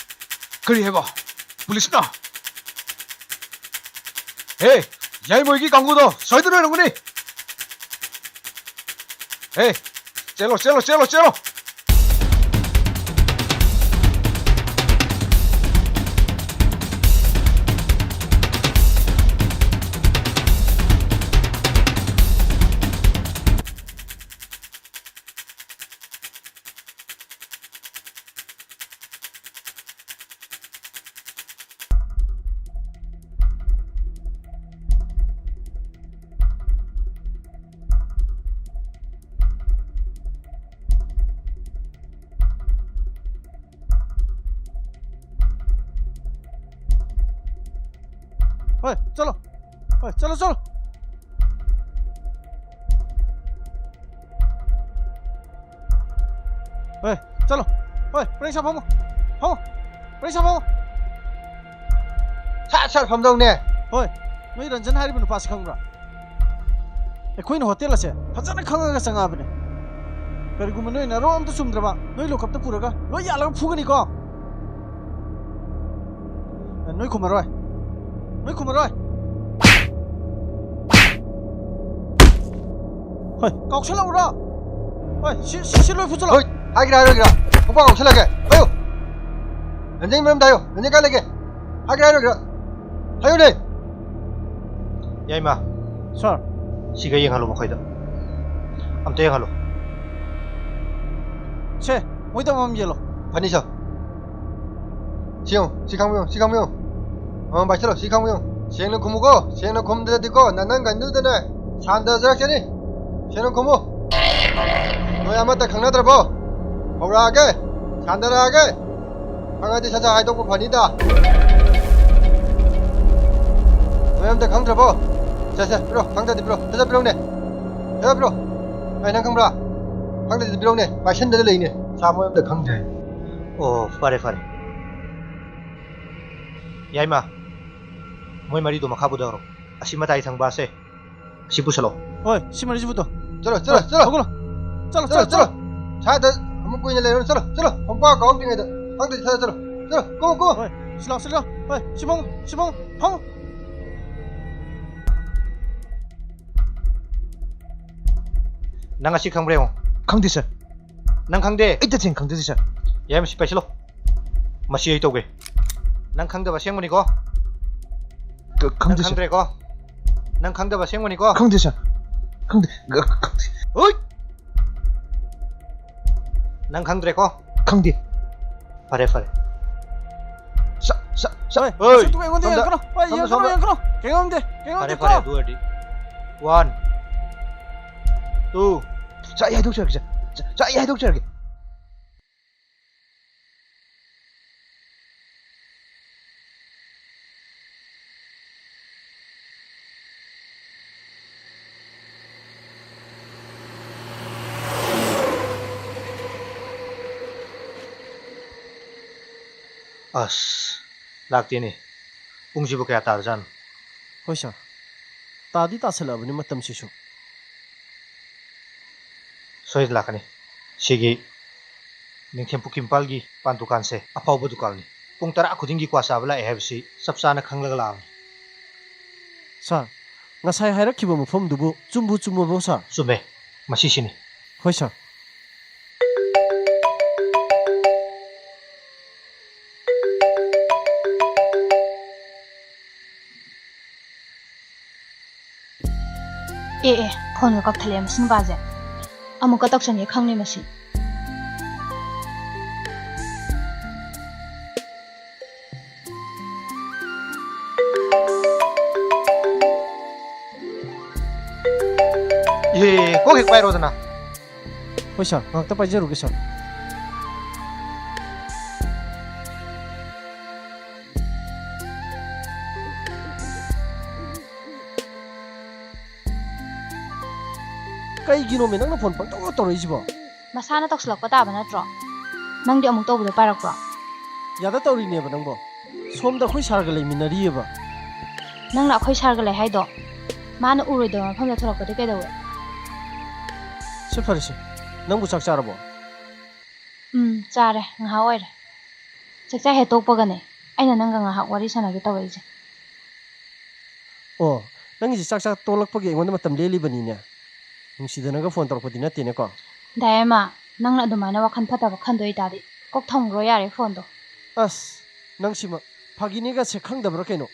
ꯀꯔꯤ ꯍꯥꯏꯕ? ꯄꯨꯂꯤꯁꯅ? ꯍꯦ, ꯌꯥꯏꯃꯣꯏꯒꯤ ꯀꯥꯡꯕꯨꯗꯣ ꯁꯣꯏꯗꯅ ꯑꯣꯏꯔꯝꯒꯅꯤ꯫ ꯍꯦ, ꯆꯦꯜꯂꯣ, ꯆꯦꯜꯂꯣ, ꯆꯦꯜꯂꯣ, ꯆꯦꯜꯂꯣ! ꯍꯣꯏ, ꯆꯠꯂꯣ꯫ ꯍꯣꯏ, ꯆꯠꯂꯣ, ꯆꯠꯂꯣ꯫ ꯍꯣꯏ, ꯆꯠꯂꯣ꯫ ꯍꯣꯏ, ꯄꯔꯦꯡ ꯁꯥ ꯐꯝꯃꯣ꯫ ꯐꯝꯃꯣ꯫ ꯄꯔꯦꯡ ꯁꯥ ꯐꯝꯃꯣ꯫ ꯁꯠ ꯁꯠ ꯐꯝꯗꯧꯅꯦ꯫ ꯍꯣꯏ, ꯅꯣꯏ ꯔꯟꯖꯟ ꯍꯥꯏꯔꯤꯕ ꯅꯨꯄꯥꯁꯤ ꯈꯪꯕ꯭ꯔꯥ? ꯑꯩꯈꯣꯏꯅ ꯍꯣꯇꯦꯜ ꯑꯁꯦ ꯐꯖꯅ ꯈꯪꯉꯒ ꯆꯪꯉꯛꯑꯕꯅꯦ꯫ ꯀꯔꯤꯒꯨꯝꯕ ꯅꯣꯏ ꯅꯔꯣꯟ ꯑꯝꯇ ꯆꯨꯝꯗ꯭ꯔꯕ, ꯅꯣꯏ ꯂꯣꯀꯞꯇ ꯄꯨꯔꯒ ꯂꯣꯏ ꯌꯥꯜꯂꯒ ꯐꯨꯒꯅꯤꯀꯣ꯫ ꯑꯦ, ꯅꯣꯏ ꯈꯨꯝꯃꯔꯣꯏ꯫ ꯅꯣꯏ ꯈꯨꯝꯃꯔꯣꯏ꯫ ꯍꯣꯏ, ꯀꯥꯎꯁꯜꯂꯛꯎꯔꯣ? ꯍꯣꯏ, ꯁꯤ, ꯁꯤ, ꯁꯤ ꯂꯣꯏ ꯐꯨꯖꯜꯂꯣ꯫ ꯍꯣꯏ, ꯍꯥꯏꯒꯦꯔꯥ ꯍꯥꯏꯔꯣꯏꯒꯦꯔꯥ? ꯈꯣꯡꯄꯥꯛ ꯀꯥꯎꯁꯜꯂꯛꯀꯦ꯫ ꯍꯥꯏꯌꯨ꯫ ꯔꯟꯖꯟꯒꯤ ꯃꯔꯝꯗ ꯍꯥꯏꯌꯨ꯫ ꯔꯟꯖꯟ ꯀꯥꯏ ꯂꯩꯒꯦ? ꯍꯥꯏꯒꯦꯔꯥ ꯍꯥꯏꯔꯣꯏꯒꯦꯔꯥ? ꯍꯥꯏꯌꯨꯅꯦ꯫ ꯌꯥꯏꯃ꯫ ꯁꯥꯔ꯫ ꯁꯤꯒ ꯌꯦꯡꯍꯜꯂꯨ ꯃꯈꯣꯏꯗ꯫ ꯑꯝꯇ ꯌꯦꯡꯍꯜꯂꯨ꯫ ꯁꯦ, ꯃꯣꯏꯗ ꯑꯃꯃꯝ ꯌꯦꯜꯂꯣ꯫ ꯐꯅꯤ, ꯁꯥꯔ꯫ ꯁꯤ ꯌꯦꯡꯉꯨ, ꯁꯤ ꯈꯪꯕ ꯌꯦꯡꯉꯨ, ꯁꯤ ꯈꯪꯕ ꯌꯦꯡꯉꯨ꯫ ꯑꯃꯃꯝ ꯄꯥꯏꯁꯜꯂꯣ, ꯁꯤ ꯈꯪꯕ ꯌꯦꯡꯉꯨ꯫ ꯁꯦꯡꯅ ꯈꯨꯝꯃꯨꯀꯣ, ꯁꯦꯡꯅ ꯈꯨꯝꯗ꯭ꯔꯗꯤꯀꯣ, ꯅꯅꯪ ꯒꯟꯗꯨꯗꯅꯦ ꯁꯥꯟꯗꯖꯔꯛꯆꯅꯤ꯫ ꯁꯦꯡꯅ ꯈꯨꯝꯃꯨ꯫ ꯅꯣꯏ ꯑꯃꯠꯇ ꯈꯪꯅꯗ꯭ꯔꯕꯣ? ꯍꯧꯔꯛꯑꯒꯦ, ꯁꯥꯟꯗꯔꯛꯑꯒꯦ꯫ ꯈꯪꯉꯗꯤ ꯁꯠ ꯁꯠ ꯍꯥꯏꯗꯣꯛꯄ ꯐꯅꯤꯗ꯫ ꯅꯣꯏ ꯑꯝꯇ ꯈꯪꯗ꯭ꯔꯕꯣ? ꯁꯦ, ꯁꯦ, ꯄꯤꯔꯣ, ꯈꯪꯗ꯭ꯔꯗꯤ ꯄꯤꯔꯣ, ꯁꯠ ꯁꯠ ꯄꯤꯔꯣꯅꯦ꯫ ꯁꯠ ꯁꯠ ꯄꯤꯔꯣ꯫ ꯑꯩ ꯅꯪ ꯈꯪꯕ꯭ꯔꯥ? ꯈꯪꯗ꯭ꯔꯗꯤ ꯄꯤꯔꯣꯅꯦ, ꯄꯥꯏꯁꯟꯗꯅ ꯂꯩꯅꯦ꯫ ꯁꯥ ꯃꯣꯏ ꯑꯝꯇ ꯈꯪꯗ꯭ꯔꯦ꯫ ꯑꯣ, ꯐꯔꯦ, ꯐꯔꯦ꯫ ꯌꯥꯏꯃ, ꯃꯣꯏ ꯃꯔꯤꯗꯣ ꯃꯈꯥ ꯄꯨꯊꯈ꯭ꯔꯣ꯫ ꯑꯁꯤ ꯃꯇꯥꯏ ꯊꯪꯕ ꯑꯁꯦ, ꯑꯁꯤ ꯄꯨꯁꯜꯂꯣ꯫ ꯍꯣꯏ, ꯁꯤ ꯃꯔꯤꯁꯤ ꯄꯨꯊꯣ꯫ ꯆꯠꯂꯣ, ꯆꯠꯂꯣ, ꯍꯣꯏ, ꯆꯠꯂꯣ꯫ ꯍꯧꯒꯠꯂꯣ꯫ ꯆꯠꯂꯣ, ꯆꯠꯂꯣ, ꯆꯠꯂꯣ, ꯆꯠꯂꯣ꯫ ꯆꯠꯂꯣ꯫ ꯁ꯭ꯋꯥꯏꯗ ꯑꯃꯨꯛ ꯀꯨꯏꯅ ꯂꯩꯔꯨꯅꯨ, ꯆꯠꯂꯣ, ꯆꯠꯂꯣ꯫ ꯈꯣꯡꯄꯥꯛ ꯀꯥꯎꯔꯛꯇ꯭ꯔꯤꯉꯩꯗ꯫ ꯈꯪꯗ꯭ꯔꯗꯤ ꯁꯠ ꯁꯠ ꯆꯠꯂꯣ꯫ ꯆꯠꯂꯣ, ꯀꯨꯝꯃꯣ, ꯀꯨꯝꯃꯣ꯫ ꯍꯣꯏ, ꯁꯤ ꯂꯥꯎ, ꯁꯤ ꯂꯥꯎ꯫ ꯍꯣꯏ, ꯁꯤ ꯐꯝꯃꯣ, ꯁꯤ ꯐꯝꯃꯣ, ꯐꯝꯃꯣ꯫ ꯅꯪ ꯑꯁꯤ ꯈꯪꯕ꯭ꯔꯥ ꯌꯦꯡꯉꯣ꯫ ꯈꯪꯗꯦ, ꯁꯥꯔ꯫ ꯅꯪ ꯈꯪꯗꯦ? ꯑꯩ ꯇꯁꯦꯡꯅ ꯈꯪꯖꯗꯦ, ꯁꯥꯔ꯫ ꯌꯥꯏ, ꯃꯁꯤ ꯄꯥꯏꯁꯤꯜꯂꯣ꯫ ꯃꯁꯤ ꯑꯩ ꯇꯧꯒꯦ꯫ ꯅꯪ ꯈꯪꯗꯕ ꯑꯁꯦꯡꯕꯅꯤꯀꯣ? ꯈꯪꯗꯦ, ꯅꯪ ꯁꯥꯔ꯫ ꯈꯪꯗ꯭ꯔꯦꯀꯣ? ꯅꯪ ꯈꯪꯗꯕ ꯑꯁꯦꯡꯕꯅꯤꯀꯣ? ꯈꯪꯗꯦ, ꯁꯥꯔ꯫ ꯈꯪꯗꯦ꯫ ꯈꯪꯗꯦ꯫ ꯍꯨꯏꯠ! ꯅꯪ ꯈꯪꯗ꯭ꯔꯦꯀꯣ? ꯈꯪꯗꯦ꯫ ꯐꯔꯦ, ꯐꯔꯦ꯫ ꯁꯥ-, ꯁꯥ-, ꯁꯥ-, ꯍꯣꯏ, ꯍꯣꯏ, ꯁꯨꯝ ꯑꯩꯉꯣꯟꯗ ꯁꯣꯝꯗ, ꯌꯦꯡꯉꯛꯀꯅꯣ꯫ ꯍꯣꯏ, ꯁꯣꯝꯗ, ꯌꯦꯡꯉꯛꯀꯅꯣ, ꯁꯣꯝꯗ꯫ ꯌꯦꯡꯉꯛꯀꯅꯣ꯫ ꯀꯩꯝ ꯈꯪꯗꯦ, ꯀꯩꯝ ꯐꯔꯦ, ꯈꯪꯗꯦꯀꯣ꯫ ꯐꯔꯦ, ꯑꯗꯨ ꯑꯣꯏꯔꯗꯤ꯫ One, two. ꯁꯥ-, ꯑꯩ ꯍꯥꯏꯗꯣꯛꯆꯔꯒꯦ, ꯁꯥꯔ꯫ ꯁꯥ-, ꯁꯥꯔ, ꯑꯩ ꯍꯥꯏꯗꯣꯛꯆꯔꯒꯦ꯫ ꯑꯁ, ꯂꯥꯛꯇꯦꯅꯦ꯫ ꯄꯨꯡꯁꯤꯕꯨ ꯀꯌꯥ ꯇꯥꯔꯖꯥꯠꯅꯣ? ꯍꯣꯏ, ꯁꯥꯔ꯫ ꯇꯥꯗꯤ ꯇꯥꯁꯜꯂꯛꯑꯕꯅꯤ ꯃꯇꯝꯁꯤꯁꯨ꯫ ꯁꯣꯏꯗꯅ ꯂꯥꯛꯀꯅꯤ꯫ ꯁꯤꯒꯤ ꯅꯤꯡꯊꯦꯝ ꯄꯨꯈ꯭ꯔꯤ ꯃꯄꯥꯜꯒꯤ ꯄꯥꯟ ꯗꯨꯀꯥꯟꯁꯦ ꯑꯐꯥꯎꯕ ꯗꯨꯀꯥꯟꯅꯤ꯫ ꯄꯨꯡ ꯇꯔꯥ ꯈꯨꯗꯤꯡꯒꯤ ꯀ꯭ꯋꯥ ꯆꯥꯕ ꯂꯥꯛꯑꯦ ꯍꯥꯏꯕꯁꯤ ꯆꯞ ꯆꯥꯅ ꯈꯪꯂꯒ ꯂꯥꯛꯑꯕꯅꯤ꯫ ꯁꯥꯔ, ꯉꯁꯥꯏ ꯍꯥꯏꯔꯛꯈꯤꯕ ꯃꯐꯝꯗꯨꯕꯨ ꯆꯨꯝꯕꯨ ꯆꯨꯝꯃꯕꯣ, ꯁꯥꯔ? ꯆꯨꯝꯃꯦ꯫ ꯃꯁꯤꯁꯤꯅꯤ꯫ ꯍꯣꯏ, ꯁꯥꯔ꯫ ꯑꯦ, ꯑꯦ, ꯐꯣꯟꯒ ꯀꯛꯊꯠꯂꯛꯑꯦ ꯃꯁꯤ ꯅꯨꯄꯥꯁꯦ꯫ ꯑꯃꯨꯛꯀ ꯇꯧꯁꯟꯒꯦ ꯈꯪꯅꯤ ꯃꯁꯤ꯫ ꯏꯍꯦ, ꯀꯣꯛ ꯍꯦꯛ ꯄꯥꯏꯔꯣꯗꯅ꯫ ꯍꯣꯏ, ꯁꯥꯔ, ꯉꯥꯛꯇ ꯄꯥꯏꯖꯔꯨꯒꯦ, ꯁꯥꯔ꯫ ꯀꯩꯒꯤꯅꯣꯃꯦ ꯅꯪꯅ ꯐꯣꯟ ꯄꯪꯇꯧ ꯇꯧꯔꯛꯏꯁꯤꯕꯣ? ꯃꯁꯥꯅ ꯇꯧꯁꯤꯜꯂꯛꯄ ꯇꯥꯕ ꯅꯠꯇ꯭ꯔꯣ? ꯅꯪꯗꯤ ꯑꯃꯨꯛ ꯇꯧꯕꯗꯣ ꯄꯥꯏꯔꯛꯄ꯭ꯔꯣ? ꯌꯥꯗ ꯇꯧꯔꯤꯅꯦꯕ ꯅꯪꯕꯣ꯫ ꯁꯣꯝꯗ ꯑꯩꯈꯣꯏ ꯁꯥꯔꯒ ꯂꯩꯃꯤꯟꯅꯔꯤꯑꯕ꯫ ꯅꯪꯅ ꯑꯩꯈꯣꯏ ꯁꯥꯔꯒ ꯂꯩ ꯍꯥꯏꯗꯣ? ꯃꯥꯅ ꯎꯔꯣꯏꯗꯕ ꯃꯐꯝꯗ ꯊꯣꯛꯂꯛꯄꯗꯤ ꯀꯩꯗꯧꯋꯦ? ꯁꯦ, ꯐꯔꯦꯁꯦ꯫ ꯅꯪꯕꯨ ꯆꯥꯛ ꯆꯥꯔꯕꯣ? ꯎꯝ, ꯆꯥꯔꯦ꯫ ꯉꯥꯏꯍꯥꯛ ꯑꯣꯏꯔꯦ꯫ ꯆꯥꯛꯆꯥ ꯍꯦꯛ ꯇꯣꯛꯄꯒꯅꯦ ꯑꯩꯅ ꯅꯪꯒ ꯉꯥꯏꯍꯥꯛ ꯋꯥꯔꯤ ꯁꯥꯟꯅꯒꯦ ꯇꯧꯔꯛꯏꯁꯦ꯫ ꯑꯣ, ꯅꯪꯒꯤꯁꯦ ꯆꯥꯛ ꯆꯥ ꯇꯣꯛꯂꯛꯄꯒꯤ ꯑꯩꯉꯣꯟꯗ ꯃꯇꯝ ꯂꯦꯜꯂꯤꯕꯅꯤꯅꯦ꯫ ꯅꯨꯡꯁꯤꯗꯅꯒ ꯐꯣꯟ ꯇꯧꯔꯛꯄꯗꯤ ꯅꯠꯇꯦꯅꯦꯀꯣ? ꯗꯥꯏꯃ, ꯅꯪꯅ ꯑꯗꯨꯃꯥꯏꯅ ꯋꯥꯈꯜ ꯐꯠꯇꯕ ꯈꯟꯗꯣꯏ ꯇꯥꯔꯗꯤ ꯀꯣꯛ ꯊꯝꯈ꯭ꯔꯣ ꯌꯥꯔꯦ ꯐꯣꯟꯗꯣ꯫ ꯑꯁ, ꯅꯪꯁꯤꯃ ꯐꯥꯒꯤꯅꯤꯒꯁꯦ ꯈꯪꯗꯕ꯭ꯔꯥ ꯀꯩꯅꯣ?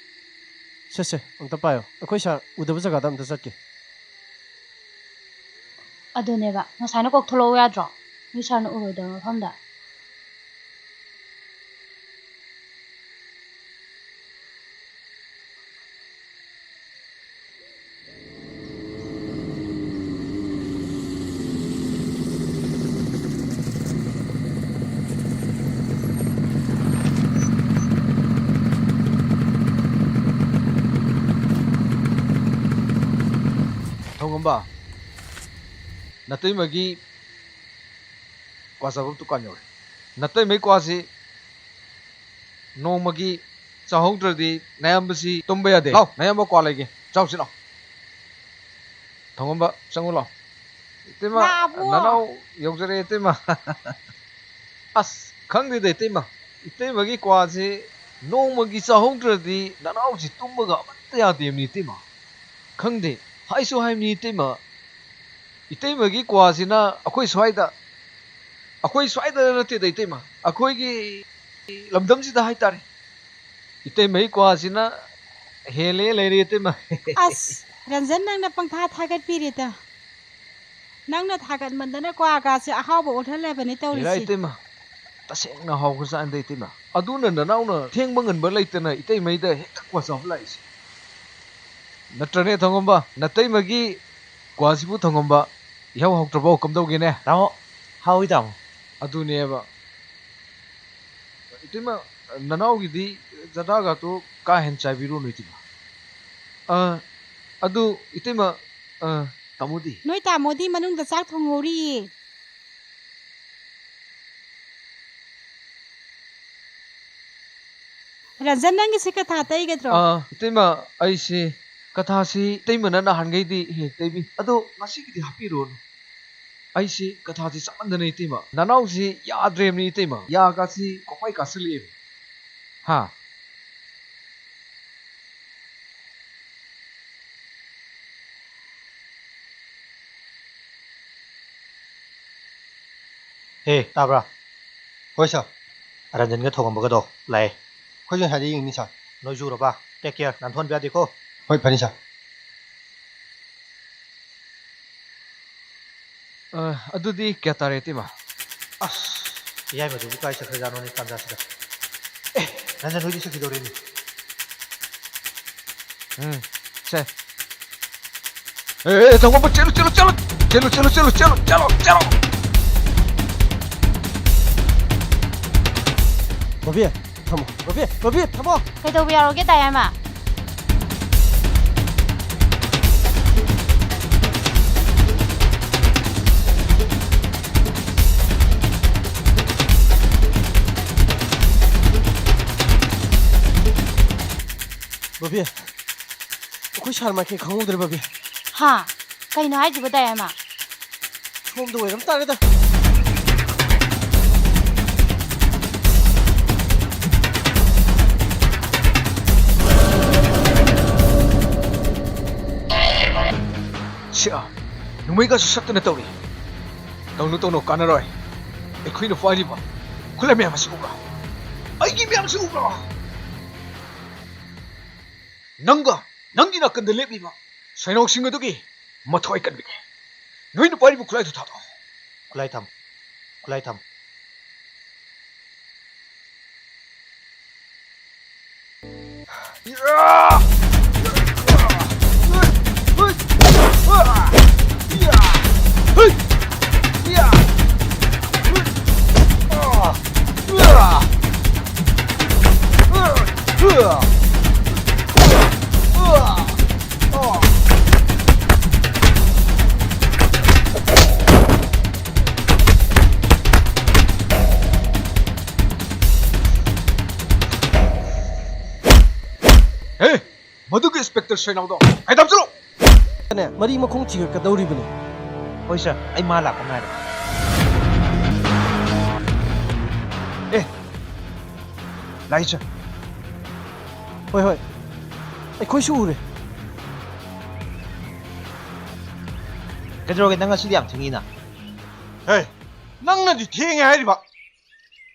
ꯁꯦ, ꯁꯦ, ꯑꯝꯇ ꯄꯥꯏꯌꯣ꯫ ꯑꯩꯈꯣꯏ ꯁꯥꯔ ꯎꯗꯕ ꯖꯒꯥꯗ ꯑꯝꯇ ꯆꯠꯀꯦ꯫ ꯑꯗꯨꯅꯦꯕ, ꯉꯁꯥꯏꯅ ꯀꯣꯛ ꯊꯣꯛꯂꯛꯎ ꯌꯥꯗ꯭ꯔꯣ? ꯅꯣꯏ ꯁꯥꯔꯅ ꯎꯔꯣꯏꯗꯕ ꯃꯐꯝꯗ꯫ ꯊꯣꯡꯉꯝꯕ, ꯅꯇꯩꯃꯒꯤ ꯀ꯭ꯋꯥ ꯆꯥꯐꯝ ꯗꯨꯀꯥꯟ ꯌꯧꯔꯦ꯫ ꯅꯇꯩꯃꯩ ꯀ꯭ꯋꯥꯁꯤ ꯅꯣꯡꯃꯒꯤ ꯆꯥꯍꯧꯗ꯭ꯔꯗꯤ ꯅꯌꯥꯝꯕꯁꯤ ꯇꯨꯝꯕ ꯌꯥꯗꯦ꯫ ꯂꯥꯎ, ꯅꯌꯥꯝꯕ ꯀ꯭ꯋꯥ ꯂꯩꯒꯦ, ꯆꯥꯎꯁꯤ ꯂꯥꯎ꯫ ꯊꯣꯡꯉꯝꯕ, ꯆꯪꯉꯨ ꯂꯥꯎ꯫ ꯏꯇꯩꯃ, ꯂꯥꯛꯑꯕꯣ? ꯅꯅꯥꯎ ꯌꯧꯖꯔꯛꯑꯦ, ꯏꯇꯩꯃ꯫ ꯑꯁ, ꯈꯪꯗꯦꯗ, ꯏꯇꯩꯃ꯫ ꯏꯇꯩꯃꯒꯤ ꯀ꯭ꯋꯥꯁꯤ ꯅꯣꯡꯃꯒꯤ ꯆꯥꯍꯧꯗ꯭ꯔꯗꯤ ꯅꯅꯥꯎꯁꯤ ꯇꯨꯝꯕꯒ ꯑꯃꯠꯇ ꯌꯥꯗꯦꯕꯅꯤ, ꯏꯇꯩꯃ꯫ ꯈꯪꯗꯦ, ꯍꯥꯏꯁꯨ ꯍꯥꯏꯕꯅꯤ, ꯏꯇꯩꯃ꯫ ꯏꯇꯩꯃꯒꯤ ꯀ꯭ꯋꯥꯁꯤꯅ ꯑꯩꯈꯣꯏ ꯁ꯭ꯋꯥꯏꯗ, ꯑꯩꯈꯣꯏ ꯁ꯭ꯋꯥꯏꯗ ꯅꯠꯇꯦꯗ, ꯏꯇꯩꯃ, ꯑꯩꯈꯣꯏꯒꯤ ꯂꯝꯗꯝꯁꯤꯗ ꯍꯥꯏꯇꯥꯔꯦ꯫ ꯏꯇꯩꯃꯒꯤ ꯀ꯭ꯋꯥꯁꯤꯅ ꯍꯦꯜꯂꯦ ꯂꯩꯔꯦ, ꯏꯇꯩꯃ꯫ ꯑꯁ, ꯔꯟꯖꯟ, ꯅꯪꯅ ꯄꯪꯊꯥ ꯊꯥꯒꯠꯄꯤꯔꯦꯗ꯫ ꯅꯪꯅ ꯊꯥꯒꯠꯃꯟꯗꯅ ꯀ꯭ꯋꯥꯒꯥꯁꯦ ꯑꯍꯥꯎꯕ ꯑꯣꯜꯍꯜꯂꯕꯅꯤ ꯍꯦꯔꯥ, ꯇꯧꯔꯤꯁꯦ꯫ ꯏꯇꯩꯃ, ꯇꯁꯦꯡꯅ ꯍꯥꯎꯈ꯭ꯔꯖꯥꯠꯅꯤꯗ, ꯏꯇꯩꯃ꯫ ꯑꯗꯨꯅ ꯅꯅꯥꯎꯅ ꯊꯦꯡꯕ ꯉꯟꯕ ꯂꯩꯇꯅ ꯏꯇꯩꯃꯩꯗ ꯍꯦꯛꯇ ꯀ꯭ꯋꯥ ꯆꯥꯕ ꯂꯥꯛꯏꯁꯦ꯫ ꯅꯠꯇ꯭ꯔꯅꯦ, ꯊꯣꯡꯉꯝꯕ? ꯅꯇꯩꯃꯒꯤ ꯀ꯭ꯋꯥꯁꯤꯕꯨ, ꯊꯣꯡꯉꯝꯕ, ꯏꯍꯥꯎ ꯍꯥꯎꯇ꯭ꯔꯕꯣ? ꯀꯝꯗꯧꯒꯦꯅꯦ? ꯇꯥꯃꯣ, ꯍꯥꯎꯏ, ꯇꯥꯃꯣ꯫ ꯑꯗꯨꯅꯦꯕ꯫ ꯏꯇꯩꯃ, ꯅꯅꯥꯎꯒꯤꯗꯤ ꯆꯥꯗꯥꯒꯇꯣ ꯀꯥ ꯍꯦꯟꯅ ꯆꯥꯏꯕꯤꯔꯨꯅꯨ, ꯏꯇꯩꯃ꯫ ꯑ, ꯑꯗꯨ, ꯏꯇꯩꯃ, ꯑ, ꯇꯥꯃꯣꯗꯤ? ꯅꯣꯏ ꯇꯥꯃꯣꯗꯤ ꯃꯅꯨꯡꯗ ꯆꯥꯛ ꯊꯣꯡꯍꯧꯔꯤꯌꯦ꯫ ꯔꯟꯖꯟ, ꯅꯪꯒꯤꯁꯦ ꯀꯊꯥ ꯇꯩꯒꯗ꯭ꯔꯣ? ꯑ, ꯏꯇꯩꯃ, ꯑꯩꯁꯦ ꯀꯊꯥꯁꯤ ꯏꯇꯩꯃꯅ ꯅꯍꯥꯟꯈꯩꯗꯤ ꯍꯦꯛ ꯇꯩꯕꯤ꯫ ꯑꯗꯣ ꯉꯁꯤꯒꯤꯗꯤ ꯍꯥꯞꯄꯤꯔꯣꯅꯨ꯫ ꯑꯩꯁꯤ ꯀꯊꯥꯁꯤ ꯆꯥꯃꯟꯗꯅ, ꯏꯇꯩꯃ, ꯅꯅꯥꯎꯁꯤ ꯌꯥꯗ꯭ꯔꯦꯕꯅꯤ, ꯏꯇꯩꯃ, ꯌꯥꯒꯁꯤ ꯀꯣꯛꯄꯩ ꯀꯥꯁꯤꯜꯂꯛꯑꯦꯕ꯫ ꯍꯥ? ꯍꯦ, ꯇꯥꯕ꯭ꯔꯥ? ꯍꯣꯏ, ꯁꯥꯔ꯫ ꯑꯔꯟꯖꯟꯒ ꯊꯣꯡꯉꯝꯕꯒꯗꯣ ꯂꯥꯛꯑꯦ꯫ ꯑꯩꯈꯣꯏꯁꯨ ꯉꯁꯥꯏꯗꯩ ꯌꯦꯡꯉꯤꯅꯤ, ꯁꯥꯔ꯫ ꯅꯣꯏꯁꯨ ꯎꯔꯕ? Take care, ꯅꯥꯟꯊꯣꯛꯍꯟꯕ ꯌꯥꯗꯦꯀꯣ꯫ ꯍꯣꯏ, ꯐꯅꯤ, ꯁꯥꯔ꯫ ꯑ, ꯑꯗꯨꯗꯤ ꯀꯌꯥ ꯇꯥꯔꯦ, ꯏꯇꯩꯃ? ꯑꯁ, ꯌꯥꯏꯃꯗꯨꯕꯨ ꯀꯥꯏ ꯆꯠꯈ꯭ꯔꯖꯥꯠꯅꯣꯅꯦ ꯇꯥꯟꯖꯥꯁꯤꯗ? ꯑꯦ, ꯔꯟꯖꯟ ꯍꯣꯏꯗꯤ ꯆꯠꯈꯤꯗꯧꯔꯦꯅꯦ꯫ ꯎꯝ, ꯁꯦ꯫ ꯑꯦ, ꯑꯦ, ꯇꯧꯕ, ꯆꯦꯜꯂꯨ, ꯆꯦꯜꯂꯨ, ꯆꯦꯜꯂꯨ꯫ ꯆꯦꯜꯂꯨ, ꯆꯦꯜꯂꯨ, ꯆꯦꯜꯂꯨ, ꯆꯦꯜꯂꯨ, ꯆꯦꯜꯂꯨ, ꯆꯦꯜꯂꯨ꯫ ꯕꯣꯕꯤ, ꯊꯝꯃꯣ꯫ ꯕꯣꯕꯤ, ꯕꯣꯕꯤ, ꯊꯝꯃꯣ꯫ ꯀꯩꯗꯧꯕ ꯌꯥꯎꯔꯒꯦ, ꯗꯥ ꯌꯥꯏꯃ? ꯕꯣꯕꯤ, ꯑꯩꯈꯣꯏ ꯁꯥꯔ ꯃꯥꯏꯀꯩ ꯈꯪꯍꯧꯗ꯭ꯔꯦ, ꯕꯣꯕꯤ꯫ ꯍꯥ? ꯀꯩꯅꯣ ꯍꯥꯏꯁꯤꯕꯣ, ꯗꯥ ꯌꯥꯏꯃ? ꯁꯣꯝꯗ ꯑꯣꯏꯔꯝ ꯇꯥꯔꯦꯗ꯫ ꯁꯤꯌꯥ, ꯅꯣꯡꯃꯩꯒꯁꯨ ꯁꯠꯇꯅ ꯇꯧꯔꯤ꯫ ꯇꯧꯅꯨ, ꯇꯧꯅꯨ, ꯀꯥꯟꯅꯔꯣꯏ꯫ ꯑꯩꯈꯣꯏꯅ ꯄꯥꯏꯔꯤꯕ ꯈꯨꯠꯂꯥꯏ ꯃꯌꯥꯝ ꯑꯁꯤ ꯎꯕ꯭ꯔꯥ? ꯑꯩꯒꯤ ꯃꯌꯥꯝꯁꯤ ꯎꯕ꯭ꯔꯥ? ꯅꯪꯒ ꯅꯪꯒꯤ ꯅꯥꯀꯟꯗ ꯂꯦꯞꯂꯤꯕ ꯁꯩꯅꯥꯎꯁꯤꯡ ꯑꯗꯨꯒꯤ ꯃꯊ꯭ꯋꯥꯏ ꯀꯟꯕꯤꯒꯦ꯫ ꯅꯣꯏꯅ ꯄꯥꯏꯔꯤꯕ ꯈꯨꯠꯂꯥꯏꯗꯨ ꯊꯥꯗꯣꯛꯑꯣ꯫ ꯈꯨꯠꯂꯥꯏ ꯊꯝ꯫ ꯈꯨꯠꯂꯥꯏ ꯊꯝ꯫ ꯍꯦ! ꯃꯗꯨꯒꯤ ꯏꯟꯁꯄꯦꯛꯇꯔ ꯁꯩꯅꯥꯎꯗꯣ ꯉꯥꯏꯗꯥꯝ ꯆꯠꯂꯣ! ꯅꯦ, ꯃꯔꯤ ꯃꯈꯣꯡ ꯊꯤꯒꯠꯀꯗꯧꯔꯤꯕꯅꯤ꯫ ꯍꯣꯏ ꯁꯥꯔ, ꯑꯩ ꯃꯥ ꯂꯥꯛꯄ ꯉꯥꯏꯔꯦ꯫ ꯑꯦ, ꯂꯥꯛꯏ ꯁꯥꯔ꯫ ꯍꯣꯏ, ꯍꯣꯏ, ꯑꯩꯈꯣꯏꯁꯨ ꯎꯔꯦ꯫ ꯀꯩꯗꯧꯔꯒꯦ ꯅꯪ ꯉꯁꯤꯗꯤ ꯌꯥꯝ ꯊꯦꯡꯉꯤꯅ? ꯍꯦ, ꯅꯪꯅꯗꯤ ꯊꯦꯡꯉꯦ ꯍꯥꯏꯔꯤꯕ꯫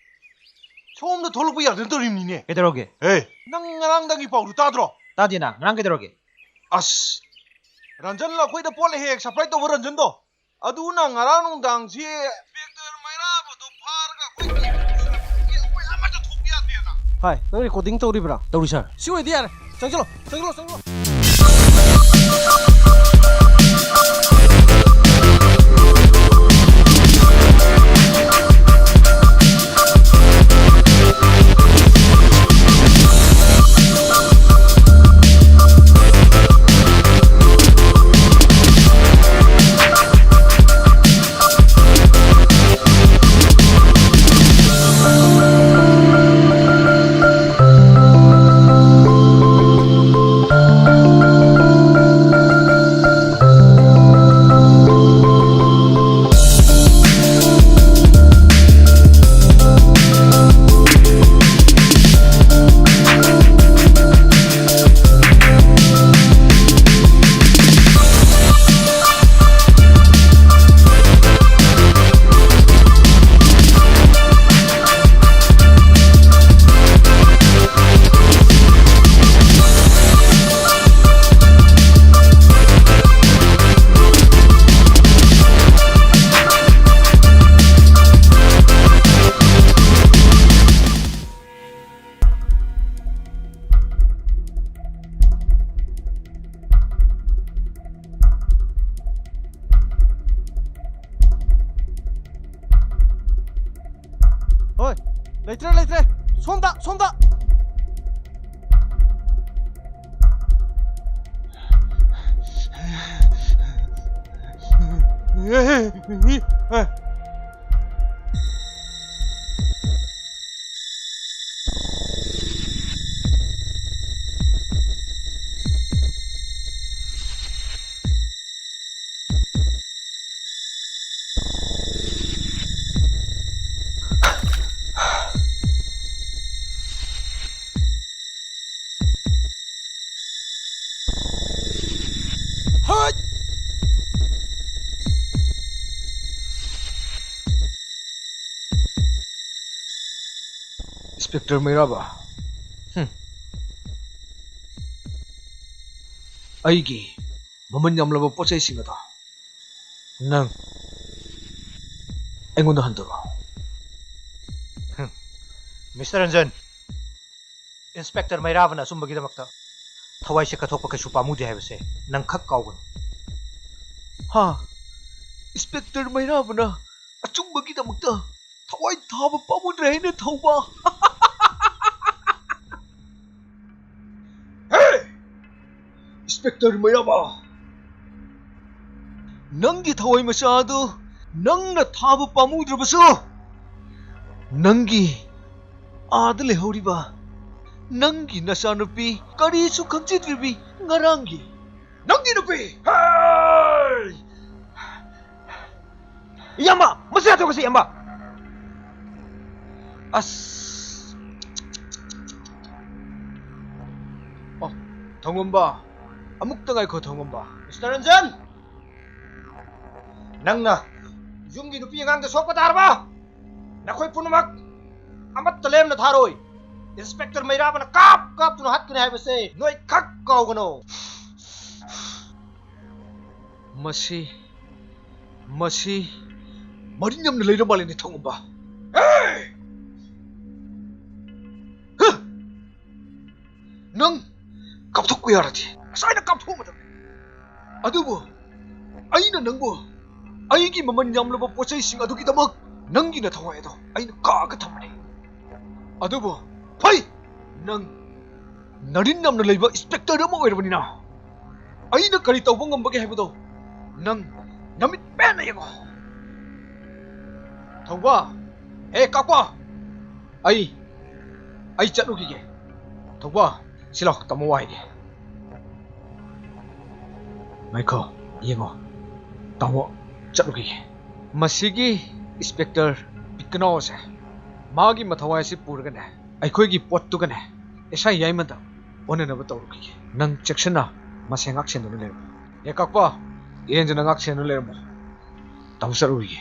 ꯁꯣꯝꯗ ꯊꯣꯛꯂꯛꯄ ꯌꯥꯗꯅ ꯇꯧꯔꯤꯕꯅꯤꯅꯦ꯫ ꯀꯩꯗꯧꯔꯒꯦ? ꯑꯦ, ꯅꯪ ꯉꯔꯥꯡꯗꯪꯒꯤ ꯄꯥꯎꯗꯨ ꯇꯥꯗ꯭ꯔꯣ? ꯇꯥꯗꯦꯅ꯫ ꯉꯔꯥꯡ ꯀꯩꯗꯧꯔꯒꯦ? ꯑꯁ, ꯔꯟꯖꯟ, ꯑꯩꯈꯣꯏꯗ ꯄꯣꯠ ꯍꯦꯛ ꯍꯦꯛ ꯁꯄ꯭ꯂꯥꯏ ꯇꯧꯕ ꯔꯟꯖꯟꯗꯣ, ꯑꯗꯨꯅ ꯉꯔꯥꯡ ꯅꯨꯡꯗꯥꯡꯁꯤ ꯏꯟꯁꯄꯦꯛꯇꯔ ꯃꯩꯔꯥꯕꯗꯣ ꯐꯥꯔꯒ ꯑꯩꯈꯣꯏ, ꯑꯩꯈꯣꯏ ꯑꯃꯠꯇ ꯊꯣꯛꯄ ꯌꯥꯗꯦꯅ꯫ ꯍꯥꯏ, ꯅꯪ ꯔꯦꯀꯣꯔꯗꯤꯡ ꯇꯧꯔꯤꯕ꯭ꯔꯥ? ꯇꯧꯔꯤ, ꯁꯥꯔ꯫ ꯁꯤ ꯑꯣꯏꯗꯤ ꯌꯥꯔꯦ꯫ ꯆꯪꯁꯤꯜꯂꯣ, ꯆꯪꯁꯤꯜꯂꯣ, ꯆꯪꯁꯤꯜꯂꯣ꯫ ꯍꯣꯏ, ꯂꯩꯇ꯭ꯔꯦ, ꯂꯩꯇ꯭ꯔꯦ꯫ ꯁꯣꯝꯗ, ꯁꯣꯝꯗ꯫ ꯍꯠ! ꯏꯟꯁꯄꯦꯛꯇꯔ ꯃꯩꯔꯥꯕ, ꯍꯨꯝ꯫ ꯑꯩꯒꯤ ꯃꯃꯜ ꯌꯥꯝꯂꯕ ꯄꯣꯠ ꯆꯩꯁꯤꯡ ꯑꯗꯣ ꯅꯪ ꯑꯩꯉꯣꯟꯗ ꯍꯟꯗꯣꯔꯛꯑꯣ꯫ ꯍꯨꯝ꯫ ꯃꯤꯁꯇꯔ ꯔꯟꯖꯟ, ꯏꯟꯁꯄꯦꯛꯇꯔ ꯃꯩꯔꯥꯕꯅ ꯑꯆꯨꯝꯕꯒꯤꯗꯃꯛꯇ ꯊꯋꯥꯏꯁꯦ ꯀꯠꯊꯣꯛꯄ ꯀꯩꯁꯨ ꯄꯥꯝꯃꯨꯗꯦ ꯍꯥꯏꯕꯁꯦ ꯅꯪ ꯈꯛ ꯀꯥꯎꯒꯅꯨ꯫ ꯍꯥ? ꯏꯟꯁꯄꯦꯛꯇꯔ ꯃꯩꯔꯥꯕꯅ ꯑꯆꯨꯝꯕꯒꯤꯗꯃꯛꯇ ꯊꯋꯥꯏ ꯊꯥꯕ ꯄꯥꯝꯃꯨꯗ꯭ꯔꯦ ꯍꯥꯏꯅ ꯊꯧꯕ? ꯍꯦ! ꯏꯟꯁꯄꯦꯛꯇꯔ ꯃꯩꯔꯥꯕ, ꯅꯪꯒꯤ ꯊꯋꯥꯏ ꯃꯆꯥ ꯑꯗꯨ ꯅꯪꯅ ꯊꯥꯕ ꯄꯥꯝꯃꯨꯗ꯭ꯔꯕꯁꯨ, ꯅꯪꯒꯤ ꯑꯥꯗ ꯂꯩꯍꯧꯔꯤꯕ ꯅꯪꯒꯤ ꯅꯆꯥꯅꯨꯄꯤ, ꯀꯔꯤꯁꯨ ꯈꯪꯖꯗ꯭ꯔꯤꯕꯤ ꯉꯔꯥꯡꯒꯤ ꯅꯪꯒꯤ ꯅꯨꯄꯤ! ꯍꯦ! ꯏꯌꯥꯝꯕ, ꯃꯁꯤ ꯍꯥꯠꯇꯣꯛꯈ꯭ꯔꯁꯤ, ꯏꯌꯥꯝꯕ꯫ ꯑꯁ꯫ ꯑꯣ, ꯊꯧꯉꯝꯕ꯫ ꯑꯃꯨꯛꯇ ꯉꯥꯏꯈꯣ, ꯊꯧꯉꯝꯕ꯫ ꯃꯤꯁꯇꯔ ꯔꯟꯖꯟ! ꯅꯪꯅ ꯌꯨꯝꯒꯤ ꯅꯨꯄꯤ ꯑꯉꯥꯡꯗ ꯁꯣꯛꯄ ꯇꯥꯔꯕ? ꯅꯈꯣꯏ ꯄꯨꯝꯅꯃꯛ ꯑꯃꯠꯇ ꯂꯦꯝꯅ ꯊꯥꯔꯣꯏ꯫ ꯏꯟꯁꯄꯦꯛꯇꯔ ꯃꯩꯔꯥꯕꯅ ꯀꯥꯞ ꯀꯥꯞꯇꯨꯅ ꯍꯥꯠꯀꯅꯤ ꯍꯥꯏꯕꯁꯦ ꯅꯣꯏ ꯈꯛ ꯀꯥꯎꯒꯅꯨ꯫ ꯃꯁꯤ, ꯃꯁꯤ ꯃꯔꯤꯟ ꯌꯥꯝꯅ ꯂꯩꯔ ꯃꯥꯜꯂꯦꯅꯦ, ꯊꯧꯉꯝꯕ꯫ ꯍꯦ! ꯍ! ꯅꯪ ꯀꯥꯞꯊꯣꯛꯄ ꯌꯥꯔꯗꯤ ꯉꯁꯥꯏꯅ ꯀꯥꯞꯊꯣꯛꯑꯝꯃꯗꯕꯅꯤ꯫ ꯑꯗꯨꯕꯨ ꯑꯩꯅ ꯅꯪꯕꯨ ꯑꯩꯒꯤ ꯃꯃꯜ ꯌꯥꯝꯂꯕ ꯄꯣꯠ ꯆꯩꯁꯤꯡ ꯑꯗꯨꯒꯤꯗꯃꯛ ꯅꯪꯒꯤ ꯅꯊꯋꯥꯏ ꯑꯗꯣ ꯑꯩꯅ ꯀꯛꯑꯒ ꯊꯝꯕꯅꯤ꯫ ꯑꯗꯨꯕꯨ ꯐꯩ, ꯅꯪ ꯅꯔꯤꯟ ꯌꯥꯝꯅ ꯂꯩꯕ ꯏꯟꯁꯄꯦꯛꯇꯔ ꯑꯃ ꯑꯣꯏꯔꯕꯅꯤꯅ ꯑꯩꯅ ꯀꯔꯤ ꯇꯧꯕ ꯉꯝꯕꯒꯦ ꯍꯥꯏꯕꯗꯣ ꯅꯪ ꯅꯃꯤꯠ ꯄꯦꯟꯅ ꯌꯦꯡꯉꯣ꯫ ꯊꯧꯕ, ꯍꯦ ꯀꯥꯛꯄ, ꯑꯩ, ꯑꯩ ꯆꯠꯂꯨꯈꯤꯒꯦ꯫ ꯊꯧꯕ, ꯁꯤ ꯂꯥꯎ, ꯇꯥꯃꯣ ꯋꯥ ꯍꯥꯏꯒꯦ꯫ ꯉꯥꯏꯈꯣ, ꯌꯦꯡꯉꯣ, ꯇꯥꯃꯣ ꯆꯠꯂꯨꯈꯤꯒꯦ꯫ ꯃꯁꯤꯒꯤ ꯏꯟꯁꯄꯦꯛꯇꯔ ꯄꯤꯛꯀꯅꯥꯎ ꯑꯁꯦ ꯃꯥꯒꯤ ꯃꯊꯧꯋꯥꯏ ꯑꯁꯤ ꯄꯨꯔꯒꯅꯦ, ꯑꯩꯈꯣꯏꯒꯤ ꯄꯣꯠꯇꯨꯒꯅꯦ, ꯏꯁꯥ ꯌꯥꯏꯃꯗ ꯑꯣꯟꯅꯅꯕ ꯇꯧꯔꯨꯈꯤꯒꯦ꯫ ꯅꯪ ꯆꯦꯛꯁꯤꯟꯅ ꯃꯁꯦ ꯉꯥꯛ ꯁꯦꯟꯗꯨꯅ ꯂꯩꯔꯝꯃꯨ꯫ ꯍꯦ ꯀꯥꯛꯄ, ꯏꯔꯦꯟꯖꯅ ꯉꯥꯛ ꯁꯦꯟꯗꯨꯅ ꯂꯩꯔꯝꯃꯨ꯫ ꯇꯥꯃꯣ ꯆꯠꯂꯨꯈꯤꯒꯦ꯫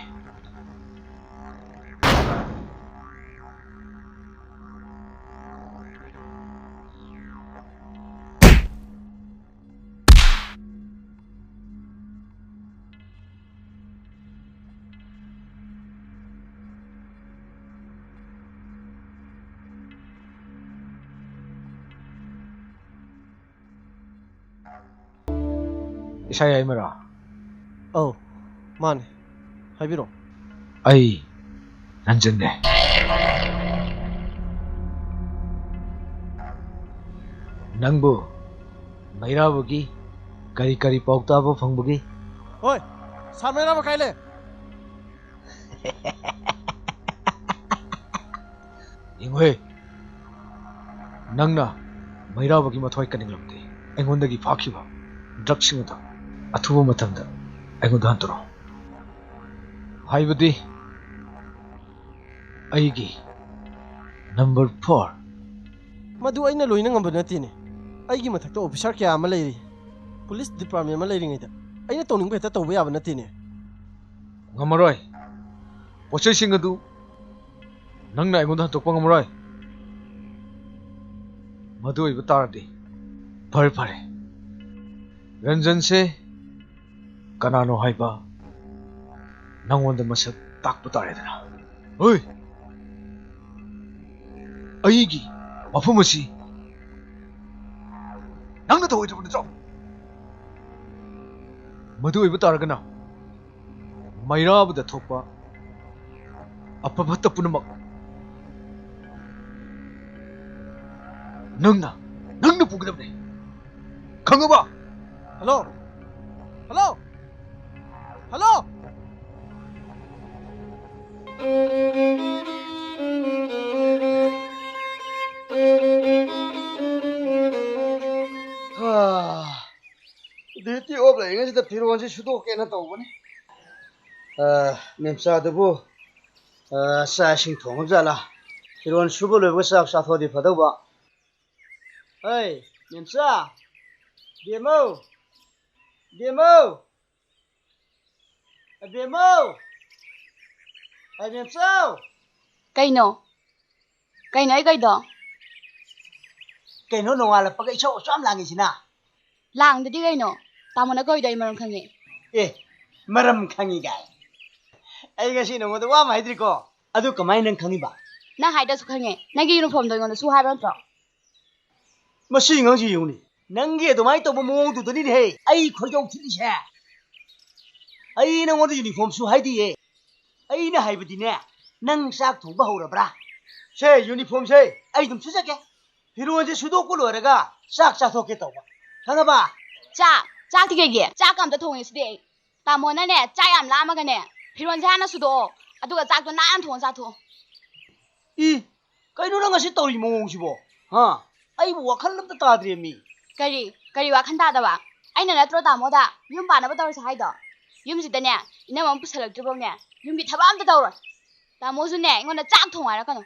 ꯏꯁꯥ ꯌꯥꯏꯃꯔꯥ? ꯑꯧ, ꯃꯥꯅꯦ꯫ ꯍꯥꯏꯕꯤꯔꯣ꯫ ꯑꯩ ꯔꯟꯖꯟꯅꯦ꯫ ꯅꯪꯕꯨ ꯃꯩꯔꯥꯕꯒꯤ ꯀꯔꯤ ꯀꯔꯤ ꯄꯥꯎ ꯇꯥꯕ ꯐꯪꯕꯒꯦ? ꯍꯣꯏ, ꯁꯥꯔ ꯃꯩꯔꯥꯕ ꯀꯥꯏ ꯂꯩ? ꯌꯦꯡꯉꯨꯍꯦ, ꯅꯪꯅ ꯃꯩꯔꯥꯕꯒꯤ ꯃꯊ꯭ꯋꯥꯏ ꯀꯟꯅꯤꯡꯂꯕꯗꯤ ꯑꯩꯉꯣꯟꯗꯒꯤ ꯐꯥꯈꯤꯕ ꯗ꯭ꯔꯒꯁꯤꯡ ꯑꯗꯨ ꯑꯊꯨꯕ ꯃꯇꯝꯗ ꯑꯩꯉꯣꯟꯗ ꯍꯟꯗꯣꯔꯛꯑꯣ꯫ ꯍꯥꯏꯕꯗꯤ ꯑꯩꯒꯤ ꯅꯝꯕꯔ ꯐꯣꯔ꯫ ꯃꯗꯨ ꯑꯩꯅ ꯂꯣꯏꯅ ꯉꯝꯕ ꯅꯠꯇꯦꯅꯦ꯫ ꯑꯩꯒꯤ ꯃꯊꯛꯇ ꯑꯣꯐꯤꯁꯥꯔ ꯀꯌꯥ ꯑꯃ ꯂꯩꯔꯤ꯫ ꯄꯨꯂꯤꯁ ꯗꯤꯄꯥꯔꯠꯃꯦꯟ ꯑꯃ ꯂꯩꯔꯤꯉꯩꯗ ꯑꯩꯅ ꯇꯧꯅꯤꯡꯕ ꯍꯦꯛꯇ ꯇꯧꯕ ꯌꯥꯕ ꯅꯠꯇꯦꯅꯦ꯫ ꯉꯝꯃꯔꯣꯏ꯫ ꯄꯣꯠ ꯆꯩꯁꯤꯡ ꯑꯗꯨ ꯅꯪꯅ ꯑꯩꯉꯣꯟꯗ ꯍꯟꯗꯣꯛꯄ ꯉꯝꯃꯔꯣꯏ꯫ ꯃꯗꯨ ꯑꯣꯏꯕ ꯇꯥꯔꯗꯤ ꯐꯔꯦ ꯐꯔꯦ꯫ ꯔꯟꯖꯟꯁꯦ ꯀꯅꯥꯅꯣ ꯍꯥꯏꯕ ꯅꯪꯉꯣꯟꯗ ꯃꯁꯛ ꯇꯥꯛꯄ ꯇꯥꯔꯦꯗꯅ꯫ ꯍꯣꯏ, ꯑꯩꯒꯤ ꯃꯐꯝ ꯑꯁꯤ ꯅꯪꯅ ꯊꯧꯑꯣꯏꯗ꯭ꯔꯕ ꯅꯠꯇ꯭ꯔꯣ? ꯃꯗꯨ ꯑꯣꯏꯕ ꯇꯥꯔꯒꯅ ꯃꯩꯔꯥꯕꯗ ꯊꯣꯛꯄ ꯑꯐ ꯐꯠꯇ ꯄꯨꯝꯅꯃꯛ ꯅꯪꯅ, ꯅꯪꯅ ꯄꯨꯒꯗꯕꯅꯤ꯫ ꯈꯪꯉꯕ? Hello? Hello? Hello? Duty of ꯂꯩꯔꯤꯉꯩꯁꯤꯗ ꯐꯤꯔꯣꯜꯁꯤ ꯁꯨꯗꯣꯛꯀꯦꯅ ꯇꯧꯕꯅꯤ꯫ ꯑ, ꯃꯦꯝꯆꯥꯗꯨꯕꯨ, ꯑ, ꯆꯥꯛ ꯏꯁꯤꯡ ꯊꯣꯡꯉꯕ ꯖꯥꯠꯂꯥ? ꯐꯤꯔꯣꯜ ꯁꯨꯕ ꯂꯣꯏꯕꯒ ꯆꯥꯛ ꯆꯥꯊꯣꯛꯑꯗꯤ ꯐꯗꯧꯕ꯫ ꯍꯩ, ꯃꯦꯝꯆꯥ! ꯕꯦꯝꯃꯧ! ꯕꯦꯝꯃꯧ! ꯑ, ꯕꯦꯝꯃꯧ! ꯑ, ꯃꯦꯝꯆꯥꯎ! ꯀꯩꯅꯣ? ꯀꯩꯅꯣ ꯑꯩ ꯀꯩꯗꯣ? ꯀꯩꯅꯣ ꯅꯣꯡꯉꯥꯜꯂꯛꯄꯒ ꯏꯁꯧ ꯑꯁꯨꯛ ꯌꯥꯝ ꯂꯥꯡꯉꯤꯁꯤꯅ? ꯂꯥꯡꯗꯗꯤ ꯀꯩꯅꯣ? ꯇꯥꯃꯣꯅ ꯀꯧꯏꯗꯣ ꯑꯩ ꯃꯔꯝ ꯈꯪꯉꯦ꯫ ꯑꯦ, ꯃꯔꯝ ꯈꯪꯉꯤ ꯀꯥꯏ꯫ ꯑꯩ ꯉꯁꯤ ꯅꯉꯣꯟꯗ ꯋꯥ ꯑꯃ ꯍꯥꯏꯗ꯭ꯔꯤꯀꯣ? ꯑꯗꯨ ꯀꯃꯥꯏꯅ ꯅꯪ ꯈꯪꯉꯤꯕ? ꯅꯪ ꯍꯥꯏꯗ꯭ꯔꯁꯨ ꯈꯪꯉꯦ꯫ ꯅꯪꯒꯤ ꯌꯨꯅꯤꯐꯣꯔꯝꯗꯣ ꯑꯩꯉꯣꯟꯗ ꯁꯨ ꯍꯥꯏꯕ ꯅꯠꯇ꯭ꯔꯣ? ꯃꯁꯤ ꯑꯉꯥꯡꯁꯤ ꯌꯦꯡꯉꯨꯅꯦ꯫ ꯅꯪꯒꯤ ꯑꯗꯨꯃꯥꯏꯅ ꯇꯧꯕ ꯃꯑꯣꯡꯗꯨꯗꯅꯤꯅꯦꯍꯦ ꯑꯩ ꯈꯣꯏꯗꯧ ꯊꯤꯠꯂꯤꯁꯦ꯫ ꯑꯩ ꯅꯪꯉꯣꯟꯗ ꯌꯨꯅꯤꯐꯣꯔꯝ ꯁꯨ ꯍꯥꯏꯗꯤꯌꯦ꯫ ꯑꯩꯅ ꯍꯥꯏꯕꯗꯤꯅꯦ, ꯅꯪ ꯆꯥꯛ ꯊꯣꯡꯕ ꯍꯧꯔꯕ꯭ꯔꯥ? ꯁꯦ, ꯌꯨꯅꯤꯐꯣꯔꯝꯁꯦ ꯑꯩ ꯑꯗꯨꯝ ꯁꯨꯖꯒꯦ꯫ ꯐꯤꯔꯣꯜꯁꯦ ꯁꯨꯗꯣꯛꯄ ꯂꯣꯏꯔꯒ ꯆꯥꯛ ꯆꯥꯊꯣꯛꯀꯦ ꯇꯧꯕ, ꯈꯪꯉꯕ? ꯆꯥꯛ? ꯆꯥꯛꯇꯤ ꯀꯩꯒꯤ? ꯆꯥꯛꯀ ꯑꯝꯇ ꯊꯣꯡꯉꯦ ꯁꯤꯗꯤ ꯑꯩ꯫ ꯇꯥꯃꯣꯅꯅꯦ, ꯆꯥꯛ ꯌꯥꯝ ꯂꯥꯝꯃꯒꯅꯦ, ꯐꯤꯔꯣꯜꯁꯦ ꯍꯥꯟꯅ ꯁꯨꯗꯣꯛꯑꯣ, ꯑꯗꯨꯒ ꯆꯥꯛꯇꯣ ꯅꯥꯟꯅ ꯊꯣꯡꯉ ꯆꯥꯊꯣꯛꯑꯣ꯫ ꯏ, ꯀꯩꯅꯣ ꯅꯪ ꯉꯁꯤ ꯇꯧꯔꯤ ꯃꯑꯣꯡꯁꯤꯕꯣ? ꯍꯥ? ꯑꯩꯕꯨ ꯋꯥꯈꯜ ꯑꯝꯇ ꯇꯥꯗ꯭ꯔꯦꯃꯤ꯫ ꯀꯔꯤ? ꯀꯔꯤ ꯋꯥꯈꯜ ꯇꯥꯗꯕ? ꯑꯩꯅ ꯅꯠꯇ꯭ꯔꯣ ꯇꯥꯃꯣꯗ ꯌꯨꯝ ꯄꯥꯟꯅꯕ ꯇꯧꯔꯁꯦ ꯍꯥꯏꯗꯣ? ꯌꯨꯝꯁꯤꯗꯅꯦ, ꯏꯅꯝꯃ ꯑꯃ ꯄꯨꯁꯜꯂꯛꯇ꯭ꯔꯤꯐꯥꯎꯅꯦ, ꯌꯨꯝꯒꯤ ꯊꯕꯛ ꯑꯝꯇ ꯇꯧꯔꯣꯏ꯫ ꯇꯥꯃꯣꯁꯨꯅꯦ, ꯑꯩꯉꯣꯟꯗ ꯆꯥꯛ ꯊꯣꯡꯉꯣ ꯍꯥꯏꯔꯛꯀꯅꯨ꯫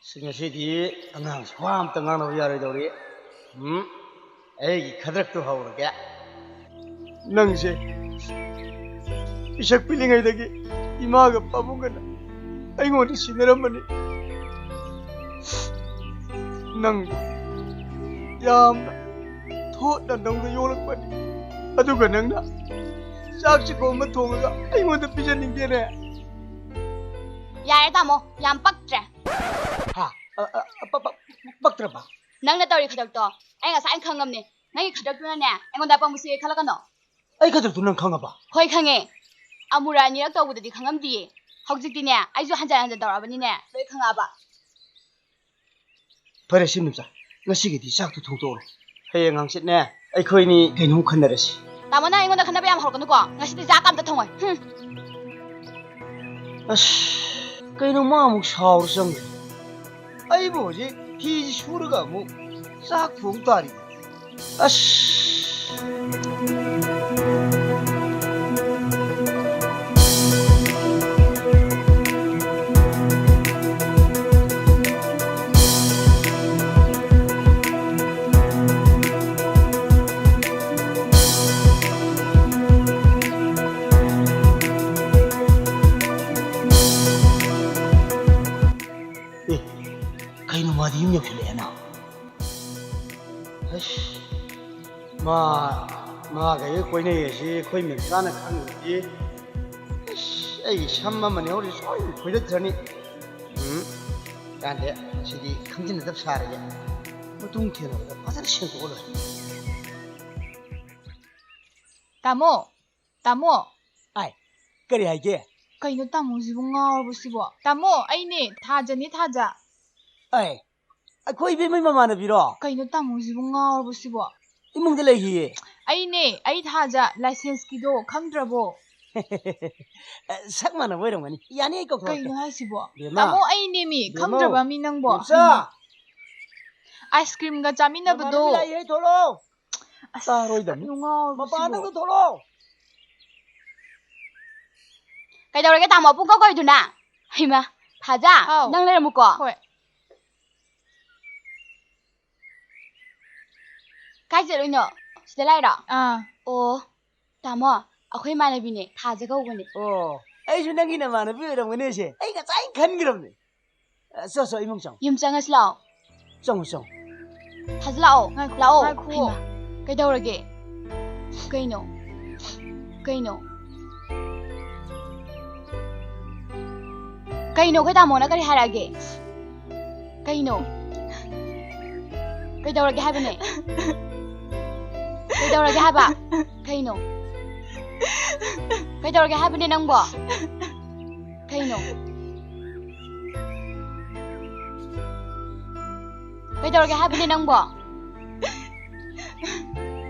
ꯑꯁ, ꯉꯁꯤꯗꯤ ꯑꯉꯥꯡꯁꯦ ꯋꯥ ꯑꯝꯇ ꯉꯥꯡꯅꯕ ꯌꯥꯔꯣꯏꯗꯧꯔꯤ꯫ ꯎꯝ, ꯑꯩꯒꯤ ꯈꯗ꯭ꯔꯛꯇꯨ ꯍꯧꯔꯒꯦ꯫ ꯅꯪꯁꯦ ꯄꯤꯁꯛ ꯄꯤꯛꯂꯤꯉꯩꯗꯒꯤ ꯏꯃꯥꯒ ꯄꯥꯕꯨꯡꯒꯅ ꯑꯩꯉꯣꯟꯗ ꯁꯤꯟꯅꯔꯝꯕꯅꯤ꯫ ꯅꯪ ꯌꯥꯝꯅ ꯊꯣꯠꯅ ꯅꯧꯅ ꯌꯣꯛꯂꯛꯄꯅꯤ꯫ ꯑꯗꯨꯒ ꯅꯪꯅ ꯆꯥꯛ ꯆꯤꯛꯄ ꯑꯃ ꯊꯣꯡꯉꯒ ꯑꯩꯉꯣꯟꯗ ꯄꯤꯖꯅꯤꯡꯗꯦꯅꯦ꯫ ꯌꯥꯔꯦ ꯇꯥꯃꯣ, ꯌꯥꯝ ꯄꯛꯇ꯭ꯔꯦ꯫ ꯍꯥ? ꯑ, ꯑ, ꯑ, ꯄ-, ꯄ-, ꯄꯛꯇ꯭ꯔꯕ? ꯅꯪꯅ ꯇꯧꯔꯤ ꯈꯗꯛꯇꯣ ꯑꯩ ꯉꯁꯥꯏꯅ ꯈꯪꯉꯝꯅꯦ꯫ ꯅꯪꯒꯤ ꯈꯗꯛꯇꯨꯅꯅꯦ ꯑꯩꯉꯣꯟꯗ ꯑꯄꯪꯕ ꯁꯦ ꯈꯜꯂꯛꯀꯅꯣ꯫ ꯑꯩ ꯈꯗꯛꯇꯨ ꯅꯪ ꯈꯪꯉꯕ? ꯍꯣꯏ ꯈꯪꯉꯦ꯫ ꯑꯃꯨꯔꯛ ꯑꯅꯤꯔꯛ ꯇꯧꯕꯗꯗꯤ ꯈꯪꯉꯝꯗꯤꯌꯦ꯫ ꯍꯧꯖꯤꯛꯇꯤꯅꯦ ꯑꯩꯁꯨ ꯍꯟꯖꯟ ꯍꯟꯖꯟ ꯇꯧꯔꯛꯑꯕꯅꯤꯅꯦ ꯂꯣꯏ ꯈꯪꯉꯛꯑꯕ꯫ ꯐꯔꯦ ꯁꯤꯃꯆꯥ, ꯉꯁꯤꯒꯤꯗꯤ ꯆꯥꯛꯇꯨ ꯊꯣꯡꯇꯣꯛꯑꯣ꯫ ꯍꯌꯦꯡ ꯍꯪꯆꯤꯠꯅꯦ ꯑꯩꯈꯣꯏꯅꯤ ꯀꯩꯅꯣꯝ ꯈꯟꯅꯔꯁꯤ꯫ ꯇꯥꯃꯣ, ꯅꯪ ꯑꯩꯉꯣꯟꯗ ꯈꯟꯅꯕ ꯌꯥꯝ ꯍꯧꯔꯛꯀꯅꯨꯀꯣ꯫ ꯉꯁꯤꯗꯤ ꯆꯥꯛꯀ ꯑꯝꯇ ꯊꯣꯡꯉꯣꯏ꯫ ꯍꯨꯝ꯫ ꯑꯁ, ꯀꯩꯅꯣ ꯃꯥ ꯑꯃꯨꯛ ꯁꯥꯎꯔ ꯆꯪꯈ꯭ꯔꯦ? ꯑꯩꯕꯨ ꯍꯧꯖꯤꯛ ꯐꯤꯁꯤ ꯁꯨꯔꯒ ꯑꯃꯨꯛ ꯆꯥꯛ ꯊꯣꯡ ꯇꯥꯔꯤ꯫ ꯑꯁ꯫ ꯑꯦ, ꯀꯩꯅꯣ ꯃꯥꯗꯤ ꯌꯨꯝ ꯌꯧꯁꯤꯜꯂꯛꯑꯦꯅ? ꯑꯁ, ꯃꯥ, ꯃꯥꯒ ꯑꯩꯒ ꯀꯣꯏꯅꯩ ꯍꯥꯏꯁꯤ ꯑꯩꯈꯣꯏ ꯃꯦꯝꯆꯥꯅ ꯈꯪꯉꯗꯤ, ꯑꯁ, ꯑꯩꯒꯤ ꯁꯝ ꯑꯃꯅꯤ ꯍꯧꯔꯤ ꯁꯣꯏꯗꯅ ꯐꯣꯏꯗꯠꯈ꯭ꯔꯅꯤ꯫ ꯎꯝ, ꯀꯥꯟꯗꯦ, ꯁꯤꯗꯤ ꯈꯪꯖꯤꯟꯅꯗꯕ ꯁꯥꯔꯒꯦ꯫ ꯃꯣꯏ ꯇꯨꯡ ꯊꯦꯡꯅꯕꯗ ꯐꯖꯅ ꯁꯦꯡꯗꯣꯛꯑ ꯂꯣꯏꯔꯦ꯫ ꯇꯥꯃꯣ, ꯇꯥꯃꯣ꯫ ꯑꯥꯏ, ꯀꯔꯤ ꯍꯥꯏꯒꯦ? ꯀꯩꯅꯣ ꯇꯥꯃꯣꯁꯤꯕꯨ ꯉꯥꯎꯔꯕꯣ ꯁꯤꯕꯣ? ꯇꯥꯃꯣ, ꯑꯩꯅꯦ, ꯊꯥꯖꯅꯦ, ꯊꯥꯖ꯫ ꯑꯥꯏ, ꯑꯩꯈꯣꯏ ꯏꯕꯦꯝꯃꯩ ꯃꯃꯥꯟꯅꯕꯤꯔꯣ? ꯀꯩꯅꯣ ꯇꯥꯃꯣꯁꯤꯕꯨ ꯉꯥꯎꯔꯕꯣ ꯁꯤꯕꯣ? ꯏꯃꯨꯡꯗ ꯂꯩꯈꯤꯌꯦ꯫ ꯑꯩꯅꯦ, ꯑꯩ ꯊꯥꯖ, licenseꯀꯤꯗꯣ ꯈꯪꯗ꯭ꯔꯕꯣ? ꯁꯛ ꯃꯥꯟꯅꯕ ꯑꯣꯏꯔꯝꯒꯅꯤ꯫ ꯌꯥꯅꯤ, ꯑꯩ ꯀꯧꯊꯣꯔꯛꯀꯦ꯫ ꯀꯩꯅꯣ ꯍꯥꯏꯁꯤꯕꯣ? ꯕꯦꯝꯃ꯫ ꯇꯥꯃꯣ, ꯑꯩꯅꯦꯃꯤ, ꯕꯦꯝꯃꯧ꯫ ꯈꯪꯗ꯭ꯔꯕ ꯃꯤ ꯅꯪꯕꯣ? ꯕꯦꯝꯆꯥ꯫ ꯍꯩꯃꯥ꯫ Ice creamꯒ ꯆꯥꯃꯤꯟꯅꯕꯗꯣ꯫ ꯅꯃꯥꯟꯅꯕꯤ ꯂꯥꯛꯏꯍꯦ, ꯊꯣꯛꯂꯛꯑꯣ꯫ ꯑꯁ, ꯇꯥꯔꯣꯏꯗꯕꯅꯤ꯫ ꯀꯩꯅꯣ ꯉꯥꯎꯔꯕꯣ ꯃꯄꯥꯟꯗ ꯁꯤꯕꯣ? ꯑꯝꯇ ꯊꯣꯛꯂꯛꯑꯣ꯫ ꯀꯩꯗꯧꯔꯒꯦ ꯇꯥꯃꯣ? ꯄꯨꯡꯀꯧ ꯀꯧꯔꯤꯗꯨꯅ? ꯍꯩꯃꯥ, ꯊꯥꯖ, ꯍꯥꯎ꯫ ꯅꯪ ꯂꯩꯔꯝꯃꯨꯀꯣ꯫ ꯍꯣꯏ꯫ ꯀꯥꯏ ꯆꯠꯂꯨꯏꯅꯣ? ꯁꯤꯗ ꯂꯥꯛꯏꯔꯣ? ꯑꯥ꯫ ꯑꯣ, ꯇꯥꯃꯣ, ꯑꯩꯈꯣꯏ ꯏꯃꯥꯟꯅꯕꯤꯅꯦ, ꯊꯥꯖ ꯀꯧꯕꯅꯦ꯫ ꯑꯣ, ꯑꯩꯁꯨ ꯅꯪꯒꯤ ꯅꯃꯥꯟꯅꯕꯤ ꯑꯣꯏꯔꯝꯒꯅꯤ ꯁꯦ꯫ ꯑꯩ ꯉꯁꯥꯏ ꯈꯟꯈ꯭ꯔꯕꯅꯦ꯫ ꯑ, ꯆꯣ, ꯆꯣ, ꯏꯃꯨꯡ ꯆꯪꯉꯣ꯫ ꯌꯨꯝ ꯆꯪꯉꯁꯤ ꯂꯥꯛꯑꯣ꯫ ꯆꯪꯉꯣ, ꯆꯪꯉꯣ꯫ ꯊꯥꯖ ꯂꯥꯛꯑꯣ, ꯉꯥꯏꯈꯣ, ꯂꯥꯛꯑꯣ꯫ ꯉꯥꯏꯈꯨꯋꯣ꯫ ꯍꯩꯃꯥ, ꯀꯩꯗꯧꯔꯒꯦ? ꯀꯩꯅꯣ? ꯀꯩꯅꯣ? ꯀꯩꯅꯣ? ꯑꯩꯈꯣꯏ ꯇꯥꯃꯣꯅ ꯀꯔꯤ ꯍꯥꯏꯔꯛꯑꯒꯦ? ꯀꯩꯅꯣ? ꯀꯩꯗꯧꯔꯒꯦ ꯍꯥꯏꯕꯅꯦ? ꯀꯩꯗꯧꯔꯒꯦ ꯍꯥꯏꯕ? ꯀꯩꯅꯣ? ꯀꯩꯗꯧꯔꯒꯦ ꯍꯥꯏꯕꯅꯦ ꯅꯪꯕꯣ? ꯀꯩꯅꯣ? ꯀꯩꯗꯧꯔꯒꯦ ꯍꯥꯏꯕꯅꯦ ꯅꯪꯕꯣ?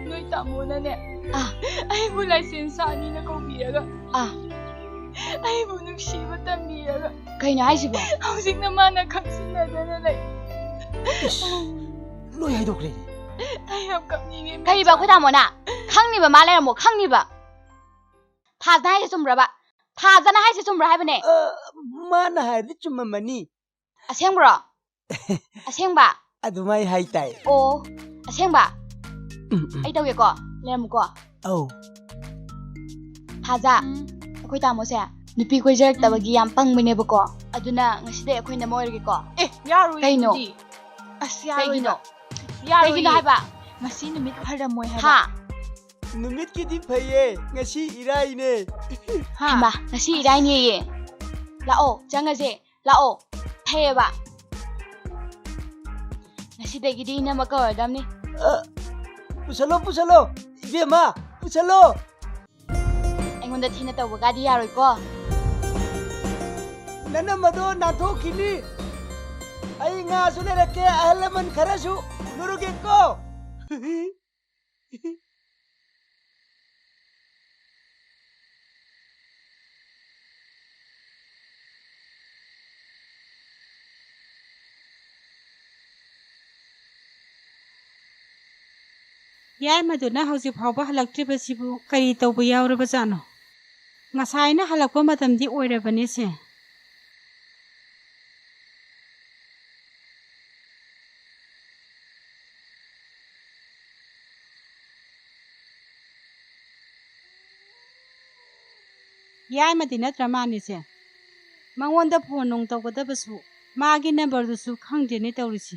ꯅꯣꯏ ꯇꯥꯃꯣꯅꯅꯦ, ꯑꯥ꯫ ꯑꯩꯕꯨ license ꯁꯥꯅꯤꯅ ꯀꯧꯕꯤꯔꯒ, ꯑꯥ꯫ ꯑꯩꯕꯨ ꯅꯨꯡꯁꯤꯕ ꯇꯝꯕꯤꯔꯒ, ꯀꯩꯅꯣ ꯍꯥꯏꯁꯤꯕꯣ? ꯍꯧꯖꯤꯛꯅ ꯃꯥꯅ ꯈꯪꯖꯤꯟꯅꯗꯅ ꯂꯩ꯫ ꯏꯁ, ꯂꯣꯏ ꯍꯥꯏꯗꯣꯛꯈ꯭ꯔꯦꯅꯦ꯫ ꯑꯩ ꯌꯥꯝ ꯀꯞꯅꯤꯡꯉꯦ, ꯀꯔꯤꯕ, ꯃꯦꯝꯆꯥ? ꯑꯩꯈꯣꯏ ꯇꯥꯃꯣꯅ? ꯈꯪꯅꯤꯕ ꯃꯥ ꯂꯩꯔꯝꯃꯣ, ꯈꯪꯅꯤꯕ꯫ ꯊꯥꯖꯅ ꯍꯥꯏꯁꯦ ꯆꯨꯝꯕ꯭ꯔꯕ? ꯊꯥꯖꯅ ꯍꯥꯏꯁꯦ ꯆꯨꯝꯕ꯭ꯔꯥ ꯍꯥꯏꯕꯅꯦ? ꯑ, ꯃꯥꯅ ꯍꯥꯏꯔꯗꯤ ꯆꯨꯝꯃꯝꯃꯅꯤ꯫ ꯑꯁꯦꯡꯕ꯭ꯔꯣ? ꯑꯁꯦꯡꯕ? ꯑꯗꯨꯃꯥꯏ ꯍꯥꯏ ꯇꯥꯏ꯫ ꯑꯣ, ꯑꯁꯦꯡꯕ? ꯎꯝ, ꯎꯝ꯫ ꯑꯩ ꯇꯧꯒꯦꯀꯣ, ꯂꯩꯔꯝꯃꯨꯀꯣ꯫ ꯑꯧ꯫ ꯊꯥꯖ, ꯎꯝ꯫ ꯑꯩꯈꯣꯏ ꯇꯥꯃꯣꯁꯦ ꯅꯨꯄꯤ ꯀꯣꯏꯖꯔꯛꯇꯕꯒꯤ ꯎꯝ꯫ ꯌꯥꯝ ꯄꯪꯕꯅꯦꯕꯀꯣ꯫ ꯑꯗꯨꯅ ꯉꯁꯤꯗꯩ ꯑꯩꯈꯣꯏ ꯅꯝꯃ ꯑꯣꯏꯔꯒꯦꯀꯣ꯫ ꯑꯦ, ꯌꯥꯔꯣꯏꯌꯦ ꯀꯩꯅꯣ? ꯑꯗꯨꯗꯤ꯫ ꯑꯁ, ꯌꯥꯔꯣꯏꯕ꯫ ꯀꯩꯒꯤꯅꯣ? ꯌꯥꯔꯣꯏꯌꯦ꯫ ꯀꯩꯒꯤꯅꯣ ꯍꯥꯏꯕ? ꯉꯁꯤ ꯅꯨꯃꯤꯠ ꯐꯔꯝꯃꯣꯏ ꯍꯥꯏꯕ꯫ ꯍꯥ? ꯅꯨꯃꯤꯠꯀꯤꯗꯤ ꯐꯩꯌꯦ, ꯉꯁꯤ ꯏꯔꯥꯏꯅꯦ꯫ ꯍꯥ? ꯍꯩꯃꯥ, ꯉꯁꯤ ꯏꯔꯥꯏꯅꯦꯌꯦ꯫ ꯂꯥꯛꯑꯣ, ꯆꯪꯉꯁꯦ꯫ ꯂꯥꯛꯑꯣ꯫ ꯐꯩꯌꯦꯕ꯫ ꯉꯁꯤꯗꯒꯤꯗꯤ ꯏꯅꯝꯃ ꯀꯧꯔꯗꯝꯅꯤ꯫ ꯑ, ꯄꯨꯁꯜꯂꯣ, ꯄꯨꯁꯜꯂꯣ, ꯏꯕꯦꯝꯃ, ꯄꯨꯁꯜꯂꯣ꯫ ꯑꯩꯉꯣꯟꯗ ꯊꯤꯅ ꯇꯧꯕꯒꯗꯤ ꯌꯥꯔꯣꯏꯀꯣ꯫ ꯅꯅꯝꯃꯗꯣ ꯅꯥꯟꯊꯣꯛꯈꯤꯅꯤ꯫ ꯑꯩ ꯉꯥꯁꯨ ꯂꯩꯔꯛꯀꯦ, ꯑꯍꯜ ꯂꯃꯟ ꯈꯔꯁꯨ ꯎꯅꯔꯨꯒꯦꯀꯣ꯫ ꯌꯥꯏꯃꯗꯨꯅ ꯍꯧꯖꯤꯛ ꯐꯥꯎꯕ ꯍꯜꯂꯛꯇ꯭ꯔꯤꯕꯁꯤꯕꯨ ꯀꯔꯤ ꯇꯧꯕ ꯌꯥꯎꯔꯕꯖꯥꯠꯅꯣ? ꯉꯁꯥꯏꯅ ꯍꯜꯂꯛꯄ ꯃꯇꯝꯗꯤ ꯑꯣꯏꯔꯕꯅꯦꯁꯦ꯫ ꯌꯥꯏꯃꯗꯤ ꯅꯠꯇ꯭ꯔ ꯃꯥꯅꯤꯁꯦ? ꯃꯉꯣꯟꯗ ꯐꯣꯟ ꯅꯨꯡ ꯇꯧꯒꯗꯕꯁꯨ, ꯃꯥꯒꯤ ꯅꯝꯕꯔꯗꯨꯁꯨ ꯈꯪꯗꯦꯅꯦ ꯇꯧꯔꯤꯁꯤ꯫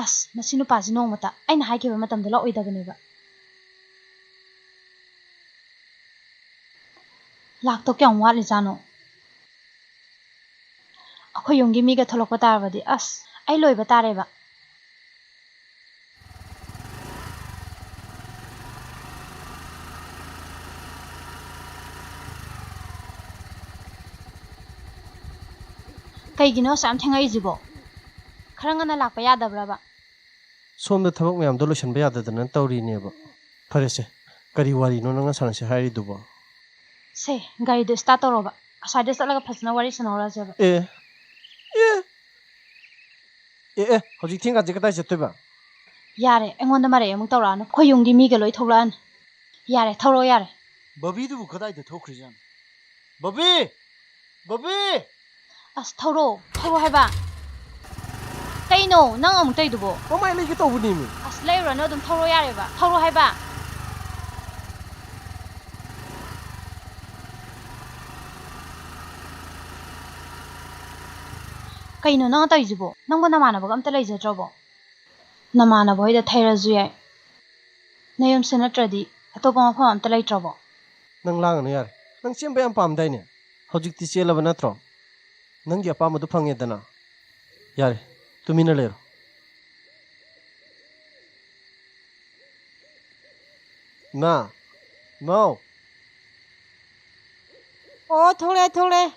ꯑꯁ, ꯃꯁꯤ ꯅꯨꯄꯥꯁꯤ ꯅꯣꯡꯃꯇ ꯑꯩꯅ ꯍꯥꯏꯈꯤꯕ ꯃꯇꯝꯗ ꯂꯧꯑꯣꯏꯗꯕꯅꯦꯕ꯫ ꯂꯥꯛꯇꯧ ꯀꯌꯥꯝ ꯋꯥꯠꯂꯤꯖꯥꯠꯅꯣ? ꯑꯩꯈꯣꯏ ꯌꯨꯝꯒꯤ ꯃꯤꯒ ꯊꯣꯛꯂꯛꯄ ꯇꯥꯔꯕꯗꯤ ꯑꯁ, ꯑꯩ ꯂꯣꯏꯕ ꯇꯥꯔꯦꯕ꯫ ꯀꯩꯒꯤꯅꯣ ꯑꯁꯨꯛ ꯌꯥꯝ ꯊꯦꯡꯉꯛꯏꯁꯤꯕꯣ? ꯈꯔ ꯉꯟꯅ ꯂꯥꯛꯄ ꯌꯥꯗꯕ꯭ꯔꯕ? ꯁꯣꯝꯗ ꯊꯕꯛ ꯃꯌꯥꯝꯗꯣ ꯂꯣꯏꯁꯤꯟꯕ ꯌꯥꯗꯗꯅ ꯇꯧꯔꯤꯅꯦꯕ꯫ ꯐꯔꯦꯁꯦ, ꯀꯔꯤ ꯋꯥꯔꯤꯅꯣ ꯅꯪꯅ ꯁꯥꯟꯅꯁꯦ ꯍꯥꯏꯔꯤꯗꯨꯕꯣ? ꯁꯦ, ꯒꯥꯔꯤꯗꯣ start ꯇꯧꯔꯣꯕ꯫ ꯑꯁ꯭ꯋꯥꯏꯗ ꯆꯠꯂꯒ ꯐꯖꯅ ꯋꯥꯔꯤ ꯁꯥꯟꯅꯍꯧꯔꯁꯦꯕ꯫ ꯑꯦ, ꯑꯦ, ꯑꯦ, ꯑꯦ, ꯍꯧꯖꯤꯛ ꯊꯦꯡꯀꯥꯟꯁꯦ ꯀꯗꯥꯏ ꯆꯠꯇꯣꯏꯕ? ꯌꯥꯔꯦ, ꯑꯩꯉꯣꯟꯗ ꯃꯔꯩ ꯑꯃꯨꯛ ꯇꯧꯔꯛꯑꯅꯨ꯫ ꯑꯩꯈꯣꯏ ꯌꯨꯝꯒꯤ ꯃꯤꯒ ꯂꯣꯏ ꯊꯣꯛꯂꯛꯑꯅꯤ꯫ ꯌꯥꯔꯦ, ꯊꯧꯔꯣ ꯌꯥꯔꯦ꯫ ꯕꯕꯤꯗꯨꯕꯨ ꯀꯗꯥꯏꯗ ꯊꯣꯛꯈ꯭ꯔꯤꯖꯥꯠꯅꯣ? ꯕꯕꯤ! ꯕꯕꯤ! ꯑꯁ, ꯊꯧꯔꯣ, ꯊꯧꯔꯣ ꯍꯥꯏꯕ꯫ ꯀꯩꯅꯣ ꯅꯪ ꯑꯃꯨꯛ ꯇꯧꯔꯤꯗꯨꯕꯣ? ꯃꯃꯥꯏ ꯂꯩꯒꯦ ꯇꯧꯕꯅꯦꯃꯤ꯫ ꯑꯁ, ꯂꯩꯔꯨꯔꯅꯨ, ꯑꯗꯨꯝ ꯊꯧꯔꯣ ꯌꯥꯔꯦꯕ, ꯊꯧꯔꯣ ꯍꯥꯏꯕ꯫ ꯀꯩꯅꯣ ꯅꯪꯅ ꯇꯧꯔꯤꯁꯤꯕꯣ? ꯅꯪꯕꯨ ꯅꯃꯥꯟꯅꯕꯒ ꯑꯝꯇ ꯂꯩꯖꯗ꯭ꯔꯕꯣ? ꯅꯃꯥꯟꯅꯕ ꯍꯣꯏꯗ ꯊꯩꯔꯁꯨ ꯌꯥꯏ, ꯅꯌꯨꯝꯁꯦ ꯅꯠꯇ꯭ꯔꯗꯤ ꯑꯇꯣꯞꯄ ꯃꯐꯝ ꯑꯝꯇ ꯂꯩꯇ꯭ꯔꯕꯣ? ꯅꯪ ꯂꯥꯡꯒꯅꯨ ꯌꯥꯔꯦ꯫ ꯅꯪ ꯆꯦꯟꯕ ꯌꯥꯝ ꯄꯥꯝꯗꯥꯏꯅꯦ? ꯍꯧꯖꯤꯛꯇꯤ ꯆꯦꯜꯂꯕ ꯅꯠꯇ꯭ꯔꯣ? ꯅꯪꯒꯤ ꯑꯄꯥꯝꯕꯗꯨ ꯐꯪꯉꯦꯗꯅ꯫ ꯌꯥꯔꯦ, ꯇꯨꯃꯤꯟꯅ ꯂꯩꯔꯣ꯫ ꯏꯃꯥ! ꯏꯃꯥꯎ! ꯑꯣ, ꯊꯣꯛꯂꯛꯑꯦ, ꯊꯣꯛꯂꯛꯑꯦ꯫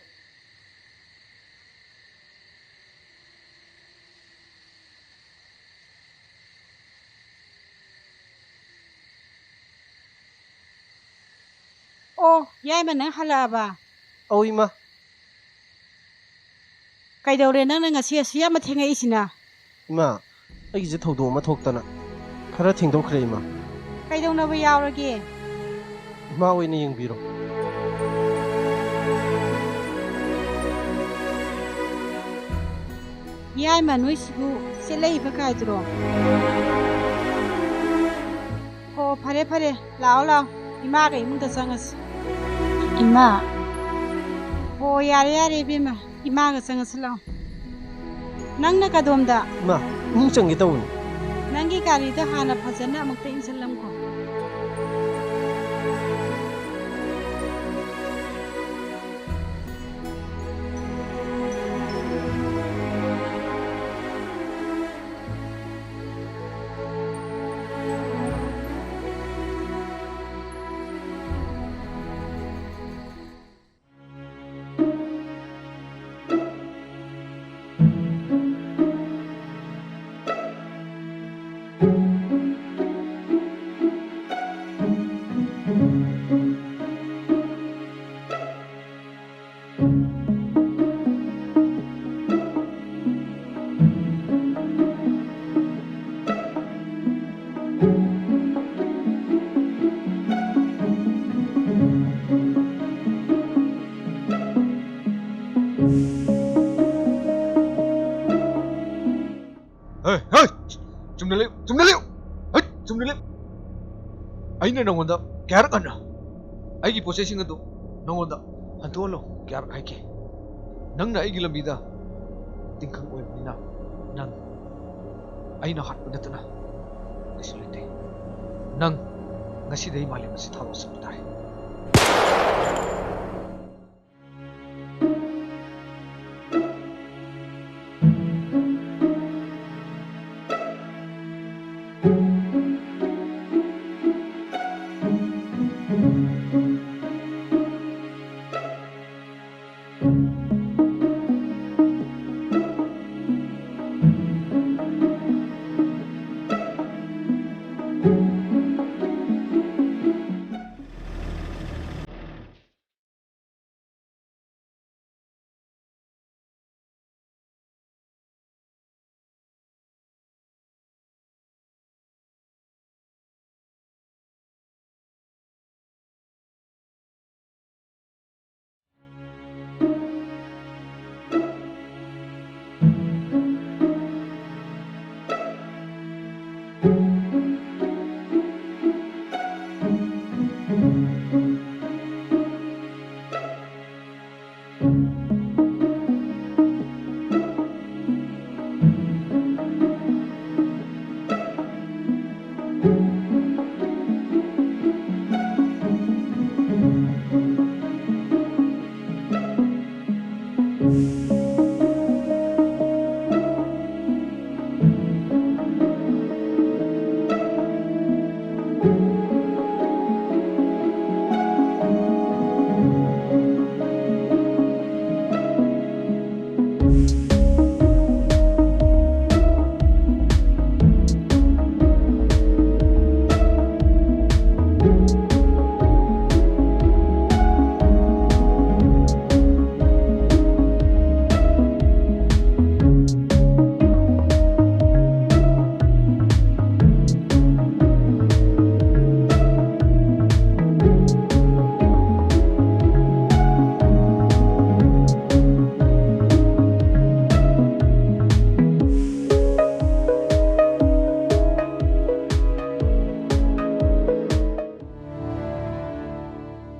ꯑꯣ, ꯌꯥꯏꯃ, ꯅꯪ ꯍꯜꯂꯛꯑꯕ? ꯑꯧ, ꯏꯃꯥ꯫ ꯀꯩꯗꯧꯔꯦ ꯅꯪꯅ ꯉꯁꯤ ꯑꯁꯨꯛ ꯌꯥꯝꯅ ꯊꯦꯡꯉꯛꯏꯁꯤꯅ? ꯏꯃꯥ, ꯑꯩꯒꯤꯁꯦ ꯊꯧꯗꯣꯛ ꯑꯃ ꯊꯣꯛꯇꯅ ꯈꯔ ꯊꯦꯡꯗꯣꯛꯈ꯭ꯔꯦ, ꯏꯃꯥ꯫ ꯀꯩꯗꯧꯅꯕ ꯌꯥꯎꯔꯒꯦ? ꯏꯃꯥ ꯑꯣꯏꯅ ꯌꯦꯡꯕꯤꯔꯣ꯫ ꯌꯥꯏꯃ, ꯅꯣꯏꯁꯤꯕꯨ ꯆꯦꯜꯂꯛꯏꯕ ꯀꯥꯏꯗꯨꯔꯣ? ꯍꯣ, ꯐꯔꯦ, ꯐꯔꯦ, ꯂꯥꯛꯑꯣ, ꯂꯥꯛꯑꯣ, ꯏꯃꯥꯒ ꯏꯃꯨꯡꯗ ꯆꯪꯉꯁꯤ꯫ ꯏꯃꯥ꯫ ꯍꯣ, ꯌꯥꯔꯦ, ꯌꯥꯔꯦ, ꯏꯕꯦꯝꯃ, ꯏꯃꯥꯒ ꯆꯪꯉꯁꯤ ꯂꯥꯛꯑꯣ꯫ ꯅꯪꯅ ꯀꯗꯣꯝꯗ? ꯏꯃꯥ, ꯏꯃꯨꯡ ꯆꯪꯒꯦ ꯇꯧꯕꯅꯤ꯫ ꯅꯪꯒꯤ ꯒꯥꯔꯤꯗꯣ ꯍꯥꯟꯅ ꯐꯖꯅ ꯑꯃꯨꯛꯇ ꯏꯟꯁꯤꯜꯂꯝꯈꯣ꯫ ꯍꯦ, ꯍꯦ! ꯆꯨꯝꯅ ꯂꯩꯌꯨ, ꯆꯨꯝꯅ ꯂꯩꯌꯨ! ꯍꯩꯠ, ꯆꯨꯝꯅ ꯂꯩꯌꯨ! ꯑꯩꯅ ꯅꯉꯣꯟꯗ ꯀꯌꯥꯔꯛ ꯍꯟꯅ ꯑꯩꯒꯤ ꯄꯣꯠ ꯆꯩꯁꯤꯡ ꯑꯗꯨ ꯅꯉꯣꯟꯗ ꯍꯟꯗꯣꯛꯍꯜꯂꯨ ꯀꯌꯥꯔꯛ ꯍꯥꯏꯒꯦ? ꯅꯪꯅ ꯑꯩꯒꯤ ꯂꯝꯕꯤꯗ ꯇꯤꯡꯈꯪ ꯑꯣꯏꯕꯅꯤꯅ ꯅꯪ ꯑꯩꯅ ꯍꯥꯠꯄ ꯅꯠꯇꯅ ꯀꯩꯁꯨ ꯂꯩꯇꯦ꯫ ꯅꯪ ꯉꯁꯤꯗꯩ ꯃꯥꯂꯦꯝ ꯑꯁꯤ ꯊꯥꯗꯣꯛꯑ ꯆꯠꯄ ꯇꯥꯔꯦ꯫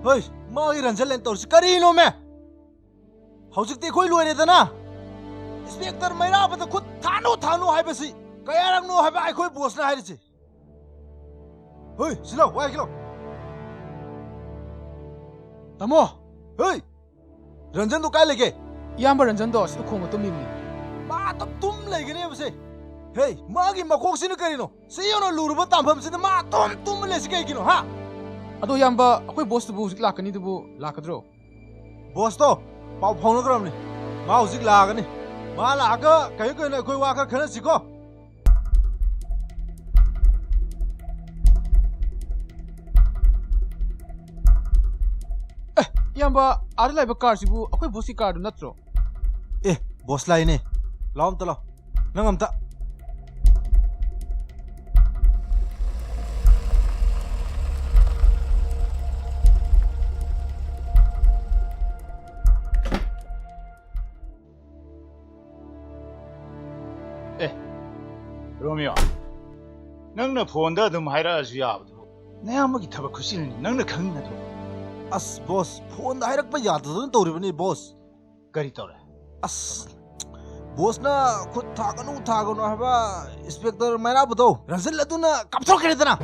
ꯍꯣꯏ, ꯃꯥꯒꯤ ꯔꯟꯖꯟ ꯂꯦꯟ ꯇꯧꯔꯤꯁꯤ ꯀꯔꯤꯅꯣꯃꯦ? ꯍꯧꯖꯤꯛꯇꯤ ꯑꯩꯈꯣꯏ ꯂꯣꯏꯔꯦꯗꯅ꯫ ꯏꯟꯁꯄꯦꯛꯇꯔ ꯃꯩꯔꯥꯕꯗ ꯈꯨꯠ ꯊꯥꯅꯨ, ꯊꯥꯅꯨ ꯍꯥꯏꯕꯁꯤ ꯀꯌꯥꯔꯛꯅꯣ ꯍꯥꯏꯕ ꯑꯩꯈꯣꯏ ꯕꯣꯁꯅ ꯍꯥꯏꯔꯤꯁꯤ? ꯍꯣꯏ, ꯁꯤꯂꯥꯎ, ꯋꯥꯏ ꯀꯤꯂꯣ꯫ ꯇꯥꯃꯣ! ꯍꯣꯏ! ꯔꯟꯖꯟꯗꯣ ꯀꯥꯏ ꯂꯩꯒꯦ? ꯏꯌꯥꯝꯕ ꯔꯟꯖꯟꯗꯣ ꯑꯁꯤ ꯎꯈꯣꯡꯗ ꯇꯨꯝꯃꯤꯕꯅꯤ꯫ ꯃꯥ ꯑꯗꯨꯝ ꯇꯨꯝ ꯂꯩꯒꯅꯦꯕꯁꯦ꯫ ꯍꯦ, ꯃꯥꯒꯤ ꯃꯀꯣꯛꯁꯤꯅ ꯀꯔꯤꯅꯣ? ꯁꯤ ꯌꯧꯅ ꯂꯨꯔꯕ ꯇꯥꯟꯐꯝꯁꯤꯗ ꯃꯥ ꯑꯗꯨꯝ ꯇꯨꯝꯃ ꯂꯩꯁꯤ ꯀꯩꯒꯤꯅꯣ, ꯍꯥ? ꯑꯗꯣ ꯏꯌꯥꯝꯕ, ꯑꯩꯈꯣꯏ ꯕꯣꯁꯇꯨꯕꯨ ꯍꯧꯖꯤꯛ ꯂꯥꯛꯀꯅꯤꯗꯨꯕꯨ ꯂꯥꯛꯀꯗ꯭ꯔꯣ? ꯕꯣꯁꯇꯣ ꯄꯥꯎ ꯐꯥꯎꯅꯈ꯭ꯔꯕꯅꯤ꯫ ꯃꯥ ꯍꯧꯖꯤꯛ ꯂꯥꯛꯑꯒꯅꯤ꯫ ꯃꯥ ꯂꯥꯛꯑꯒ ꯀꯩꯅꯣ ꯀꯩꯅꯣ ꯑꯩꯈꯣꯏ ꯋꯥ ꯈꯔ ꯈꯟꯅꯁꯤꯀꯣ꯫ ꯑꯦ, ꯏꯌꯥꯝꯕ, ꯑꯥꯗ ꯂꯩꯕ ꯀꯥꯔꯁꯤꯕꯨ ꯑꯩꯈꯣꯏ ꯕꯣꯁꯀꯤ ꯀꯥꯔꯗꯨ ꯅꯠꯇ꯭ꯔꯣ? ꯑꯦ, ꯕꯣꯁ ꯂꯥꯛꯏꯅꯦ꯫ ꯂꯥꯛꯑꯣ ꯑꯝꯇ ꯂꯥꯛꯑꯣ꯫ ꯅꯪ ꯑꯝꯇ꯫ ꯑꯦ, ꯔꯣꯃꯤꯌꯣ, ꯅꯪꯅ ꯐꯣꯟꯗ ꯑꯗꯨꯝ ꯍꯥꯏꯔꯛꯑꯁꯨ ꯌꯥꯕꯗꯨꯕꯨ꯫ ꯅꯌꯥꯝꯕꯒꯤ ꯊꯕꯛ ꯈꯨꯠꯁꯤꯅꯅꯤ, ꯅꯪꯅ ꯈꯪꯉꯤ ꯅꯠꯇ꯭ꯔꯣ? ꯑꯁ, ꯕꯣꯁ, ꯐꯣꯟꯗ ꯍꯥꯏꯔꯛꯄ ꯌꯥꯗꯗꯅ ꯇꯧꯔꯤꯕꯅꯤ, ꯕꯣꯁ꯫ ꯀꯔꯤ ꯇꯧꯔꯦ? ꯑꯁ, ꯕꯣꯁꯅ ꯈꯨꯠ ꯊꯥꯒꯅꯨ, ꯊꯥꯒꯅꯨ ꯍꯥꯏꯕ ꯏꯟꯁꯄꯦꯛꯇꯔ ꯃꯩꯔꯥꯕꯗꯣ ꯔꯟꯖꯟ ꯑꯗꯨꯅ ꯀꯥꯞꯊꯣꯛꯈ꯭ꯔꯦꯗꯅ꯫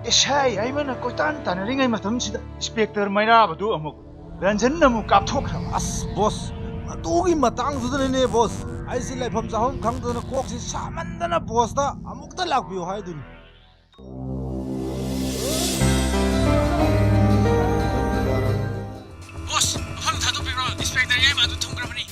ꯑꯦꯁꯥꯏ ꯍꯥꯏꯃꯅ ꯀꯣꯏꯇꯥꯟ ꯇꯥꯟꯅꯔꯤꯉꯩ ꯃꯇꯝꯁꯤꯗ ꯏꯟꯁꯄꯦꯛꯇꯔ ꯃꯩꯔꯥꯕꯗꯨ ꯑꯃꯨꯛ ꯔꯟꯖꯟꯅ ꯑꯃꯨꯛ ꯀꯥꯞꯊꯣꯛꯈ꯭ꯔꯕ꯫ ꯑꯁ, ꯕꯣꯁ, ꯑꯗꯨꯒꯤ ꯃꯇꯥꯡꯗꯨꯗꯅꯤꯅꯦ, ꯕꯣꯁ, ꯑꯩꯁꯦ ꯂꯩꯐꯝ ꯆꯥꯐꯝ ꯈꯪꯗꯗꯅ ꯀꯣꯛꯁꯤ ꯁꯥꯃꯟꯗꯅ ꯕꯣꯁꯇ ꯑꯃꯨꯛꯇ ꯂꯥꯛꯄꯤꯌꯨ ꯍꯥꯏꯗꯨꯅꯤ꯫ ꯕꯣꯁ, ꯃꯐꯝ ꯊꯥꯗꯣꯛꯄꯤꯔꯣ꯫ ꯏꯟꯁꯄꯦꯛꯇꯔ ꯌꯥꯏꯃ ꯑꯗꯨ ꯊꯨꯡꯈ꯭ꯔꯕꯅꯤ꯫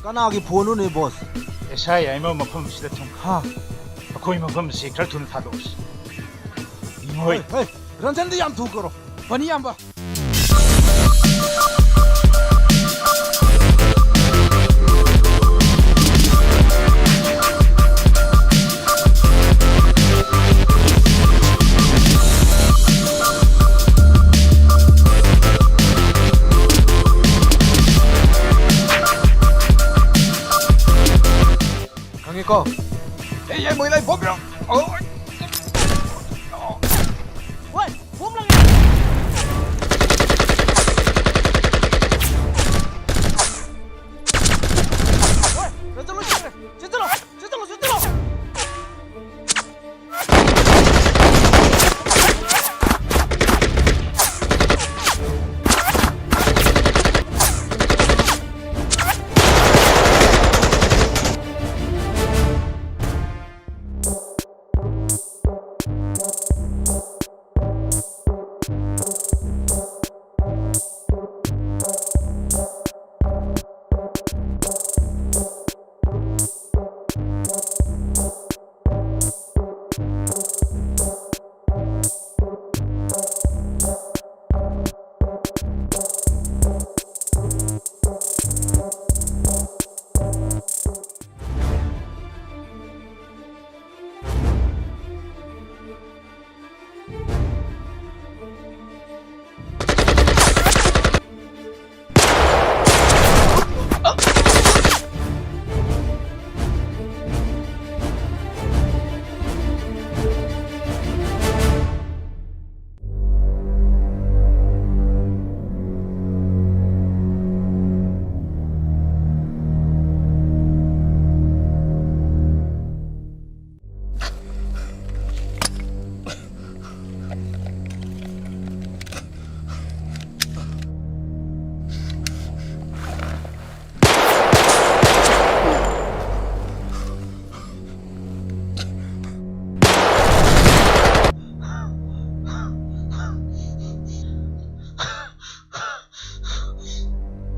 ꯀꯅꯥꯒꯤ ꯐꯣꯟꯅꯣꯅꯦ, ꯕꯣꯁ? ꯑꯦꯁꯥꯏ ꯌꯥꯏꯃ ꯃꯐꯝꯁꯤꯗ ꯊꯨꯡ-, ꯍꯥ? ꯑꯩꯈꯣꯏ ꯃꯐꯝꯁꯤ ꯈꯔ ꯊꯨꯅ ꯊꯥꯗꯣꯛꯎꯁꯤ꯫ ꯍꯣꯏ꯫ ꯍꯦ, ꯍꯦ, ꯔꯟꯖꯟꯗꯤ ꯌꯥꯝ ꯊꯨ ꯀꯧꯔꯣ꯫ ꯐꯅꯤ, ꯏꯌꯥꯝꯕ꯫ ꯈꯪꯉꯦꯀꯣ? ꯌꯦꯡꯕꯒꯤ ꯂꯥꯏ ꯕꯣꯝ ꯄꯤꯔꯣ꯫ ꯑꯣ꯫ ꯍꯣꯏ, ꯕꯣꯝ ꯂꯪꯉꯦ꯫ ꯍꯣꯏ, ꯆꯠꯂꯣ, ꯆꯠꯂꯣ, ꯆꯠꯂꯣ, ꯆꯠꯂꯣ, ꯆꯠꯂꯣ꯫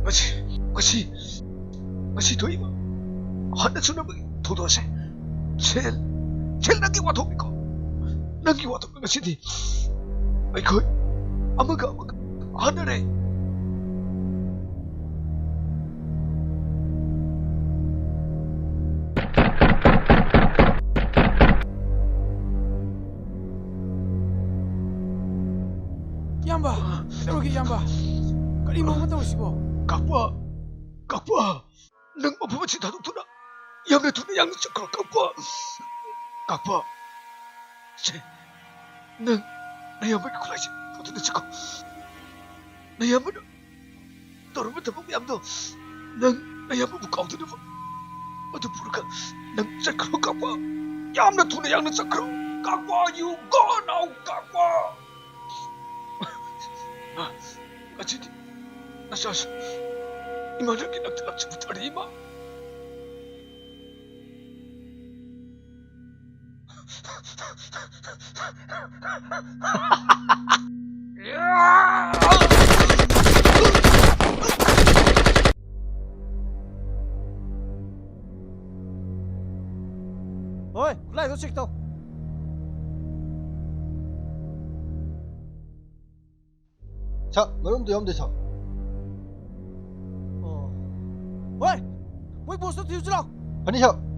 ꯉꯁꯤ, ꯉꯁꯤ, ꯉꯁꯤ ꯊꯣꯛꯏꯕ ꯍꯟꯅ ꯆꯨꯅꯕꯒꯤ ꯊꯧꯗꯣꯛ ꯑꯁꯦ ꯁꯦꯜ, ꯁꯦꯜ, ꯅꯪꯒꯤ ꯋꯥꯊꯣꯛꯅꯤꯀꯣ꯫ ꯅꯪꯒꯤ ꯋꯥꯊꯣꯛꯅꯤ꯫ ꯉꯁꯤꯗꯤ ꯑꯩꯈꯣꯏ ꯑꯃꯒ ꯑꯃꯒ ꯍꯥꯠꯅꯔꯦ꯫ ꯏꯌꯥꯝꯕ, ꯀꯩꯗꯧꯔꯒꯦ ꯏꯌꯥꯝꯕ? ꯀꯔꯤ ꯃꯑꯣꯡ ꯑꯃ ꯇꯧꯔꯤꯁꯤꯕꯣ? ꯀꯥꯛꯄ, ꯀꯥꯛꯄ, ꯅꯪ ꯃꯐꯝ ꯑꯁꯤ ꯊꯥꯗꯣꯛꯇꯨꯅ ꯌꯥꯝꯅ ꯊꯨꯅ ꯌꯥꯡꯅ ꯆꯠꯈ꯭ꯔꯣ, ꯀꯥꯛꯄ꯫ ꯀꯥꯛꯄ, ꯁꯦ, ꯅꯪ ꯅꯌꯥꯝꯕꯒꯤ ꯈꯨꯠꯂꯥꯏꯁꯦ ꯄꯨꯗꯨꯅ ꯆꯠꯈꯣ꯫ ꯅꯌꯥꯝꯕꯅ ꯇꯧꯔꯝꯕ ꯊꯕꯛ ꯃꯌꯥꯝꯗꯣ ꯅꯪ ꯅꯌꯥꯝꯕꯕꯨ ꯀꯥꯎꯗꯅꯕ ꯑꯗꯨ ꯄꯨꯔꯒ ꯅꯪ ꯆꯠꯈ꯭ꯔꯣ, ꯀꯥꯛꯄ꯫ ꯌꯥꯝꯅ ꯊꯨꯅ ꯌꯥꯡꯅ ꯆꯠꯈ꯭ꯔꯣ, ꯀꯥꯛꯄ꯫ You go now, ꯀꯥꯛꯄ꯫ ꯏꯃꯥ, ꯉꯁꯤꯗꯤ ꯅꯆꯥꯁꯨ ꯏꯃꯥ ꯅꯪꯒꯤ ꯅꯥꯛꯇ ꯂꯥꯛꯆꯕ ꯇꯥꯔꯦ, ꯏꯃꯥ꯫ ꯍꯣꯏ, ꯈꯨꯠꯂꯥꯏꯗꯣ check ꯇꯧ꯫ ꯁꯥꯔ, ꯃꯔꯨꯝꯗꯣ ꯌꯥꯎꯔꯝꯗꯦ, ꯁꯥꯔ꯫ ꯑꯣ꯫ ꯍꯣꯏ, ꯃꯣꯏ boss ꯇꯣ ꯊꯤꯔꯨꯁꯤ ꯂꯥꯎ꯫ ꯐꯅꯤ, ꯁꯥꯔ꯫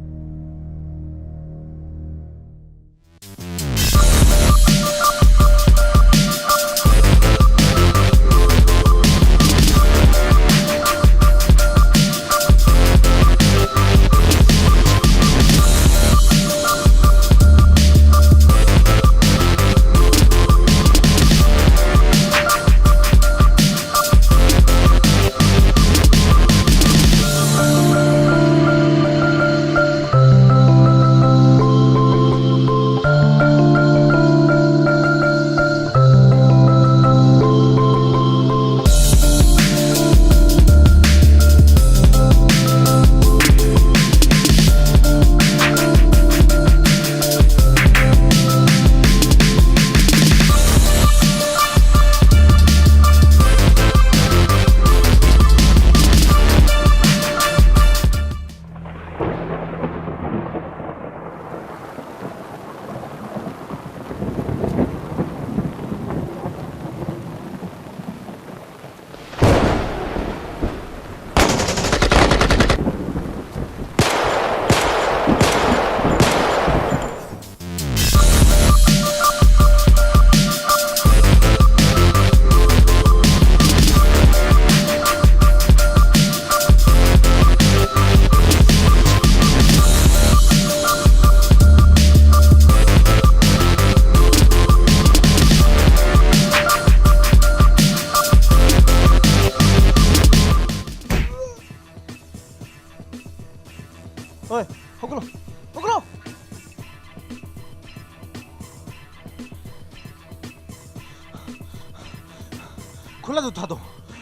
ꯈꯨꯠꯂꯥꯏꯗꯣ ꯊꯥꯗꯣꯛ꯫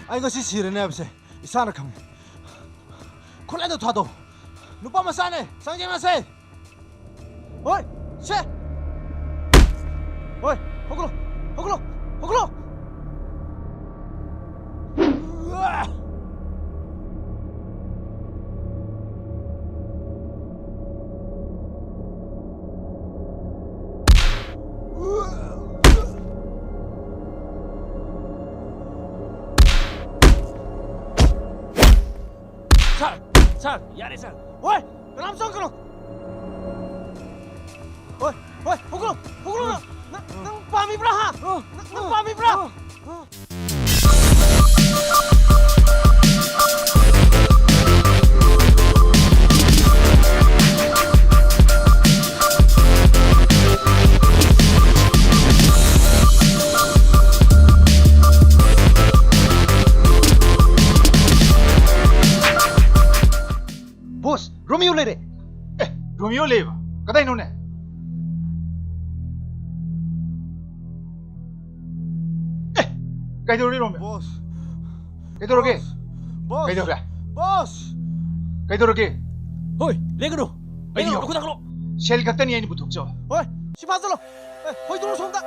ꯑꯩ ꯉꯁꯤ ꯁꯤꯔꯅꯤ ꯍꯥꯏꯕꯁꯦ ꯏꯁꯥꯅ ꯈꯪꯉꯤ꯫ ꯈꯨꯠꯂꯥꯏꯗꯣ ꯊꯥꯗꯣꯛ꯫ ꯅꯨꯄꯥ ꯃꯆꯥꯅꯦ, ꯆꯪꯁꯤꯟꯅꯁꯦ꯫ ꯍꯣꯏ, ꯁꯦ꯫ ꯍꯣꯏ, ꯍꯧꯒꯠꯂꯣ, ꯍꯧꯒꯠꯂꯣ, ꯍꯧꯒꯠꯂꯣ꯫ ꯁꯥꯔ, ꯁꯥꯔ, ꯌꯥꯔꯦ, ꯁꯥꯔ꯫ ꯍꯣꯏ, ꯀꯅꯥꯝ ꯆꯪꯒꯅꯨ꯫ ꯍꯣꯏ, ꯍꯣꯏ, ꯍꯧꯒꯠꯂꯣ, ꯍꯧꯒꯠꯂꯣ, ꯅꯪ, ꯅꯪ, ꯅꯪ ꯄꯥꯝꯃꯤꯕ꯭ꯔꯥ, ꯍꯥ? ꯅꯪ, ꯅꯪ ꯄꯥꯝꯃꯤꯕ꯭ꯔꯥ? ꯕꯣꯁ, ꯔꯣꯃꯤꯌꯣ ꯂꯩꯔꯦ꯫ ꯑꯦ, ꯔꯣꯃꯤꯌꯣ ꯂꯩꯕ? ꯀꯗꯥꯏꯅꯣꯅꯦ? ꯑꯦ, ꯀꯩꯗꯧꯔꯤ, ꯔꯣꯃꯤꯌꯣ? ꯕꯣꯁ꯫ ꯀꯩꯗꯧꯔꯒꯦ? ꯕꯣꯁ꯫ ꯕꯣꯁ꯫ ꯀꯩꯗꯧꯔꯦ? ꯕꯣꯁ꯫ ꯀꯩꯗꯧꯔꯒꯦ? ꯍꯣꯏ, ꯂꯦꯡꯒꯅꯨ꯫ ꯂꯦꯡꯒꯅꯨ, ꯀꯩꯅꯣ? ꯅꯈꯨꯠ ꯊꯥꯡꯒꯠꯂꯣ꯫ ꯁꯦꯜ ꯈꯛꯇꯅꯤ ꯑꯩꯅ ꯄꯨꯊꯣꯛꯆꯕ꯫ ꯍꯣꯏ, ꯁꯤ ꯐꯥꯖꯜꯂꯣ꯫ ꯑꯦ, ꯍꯣꯏꯗꯣꯛꯑꯣ ꯁꯣꯝꯗ꯫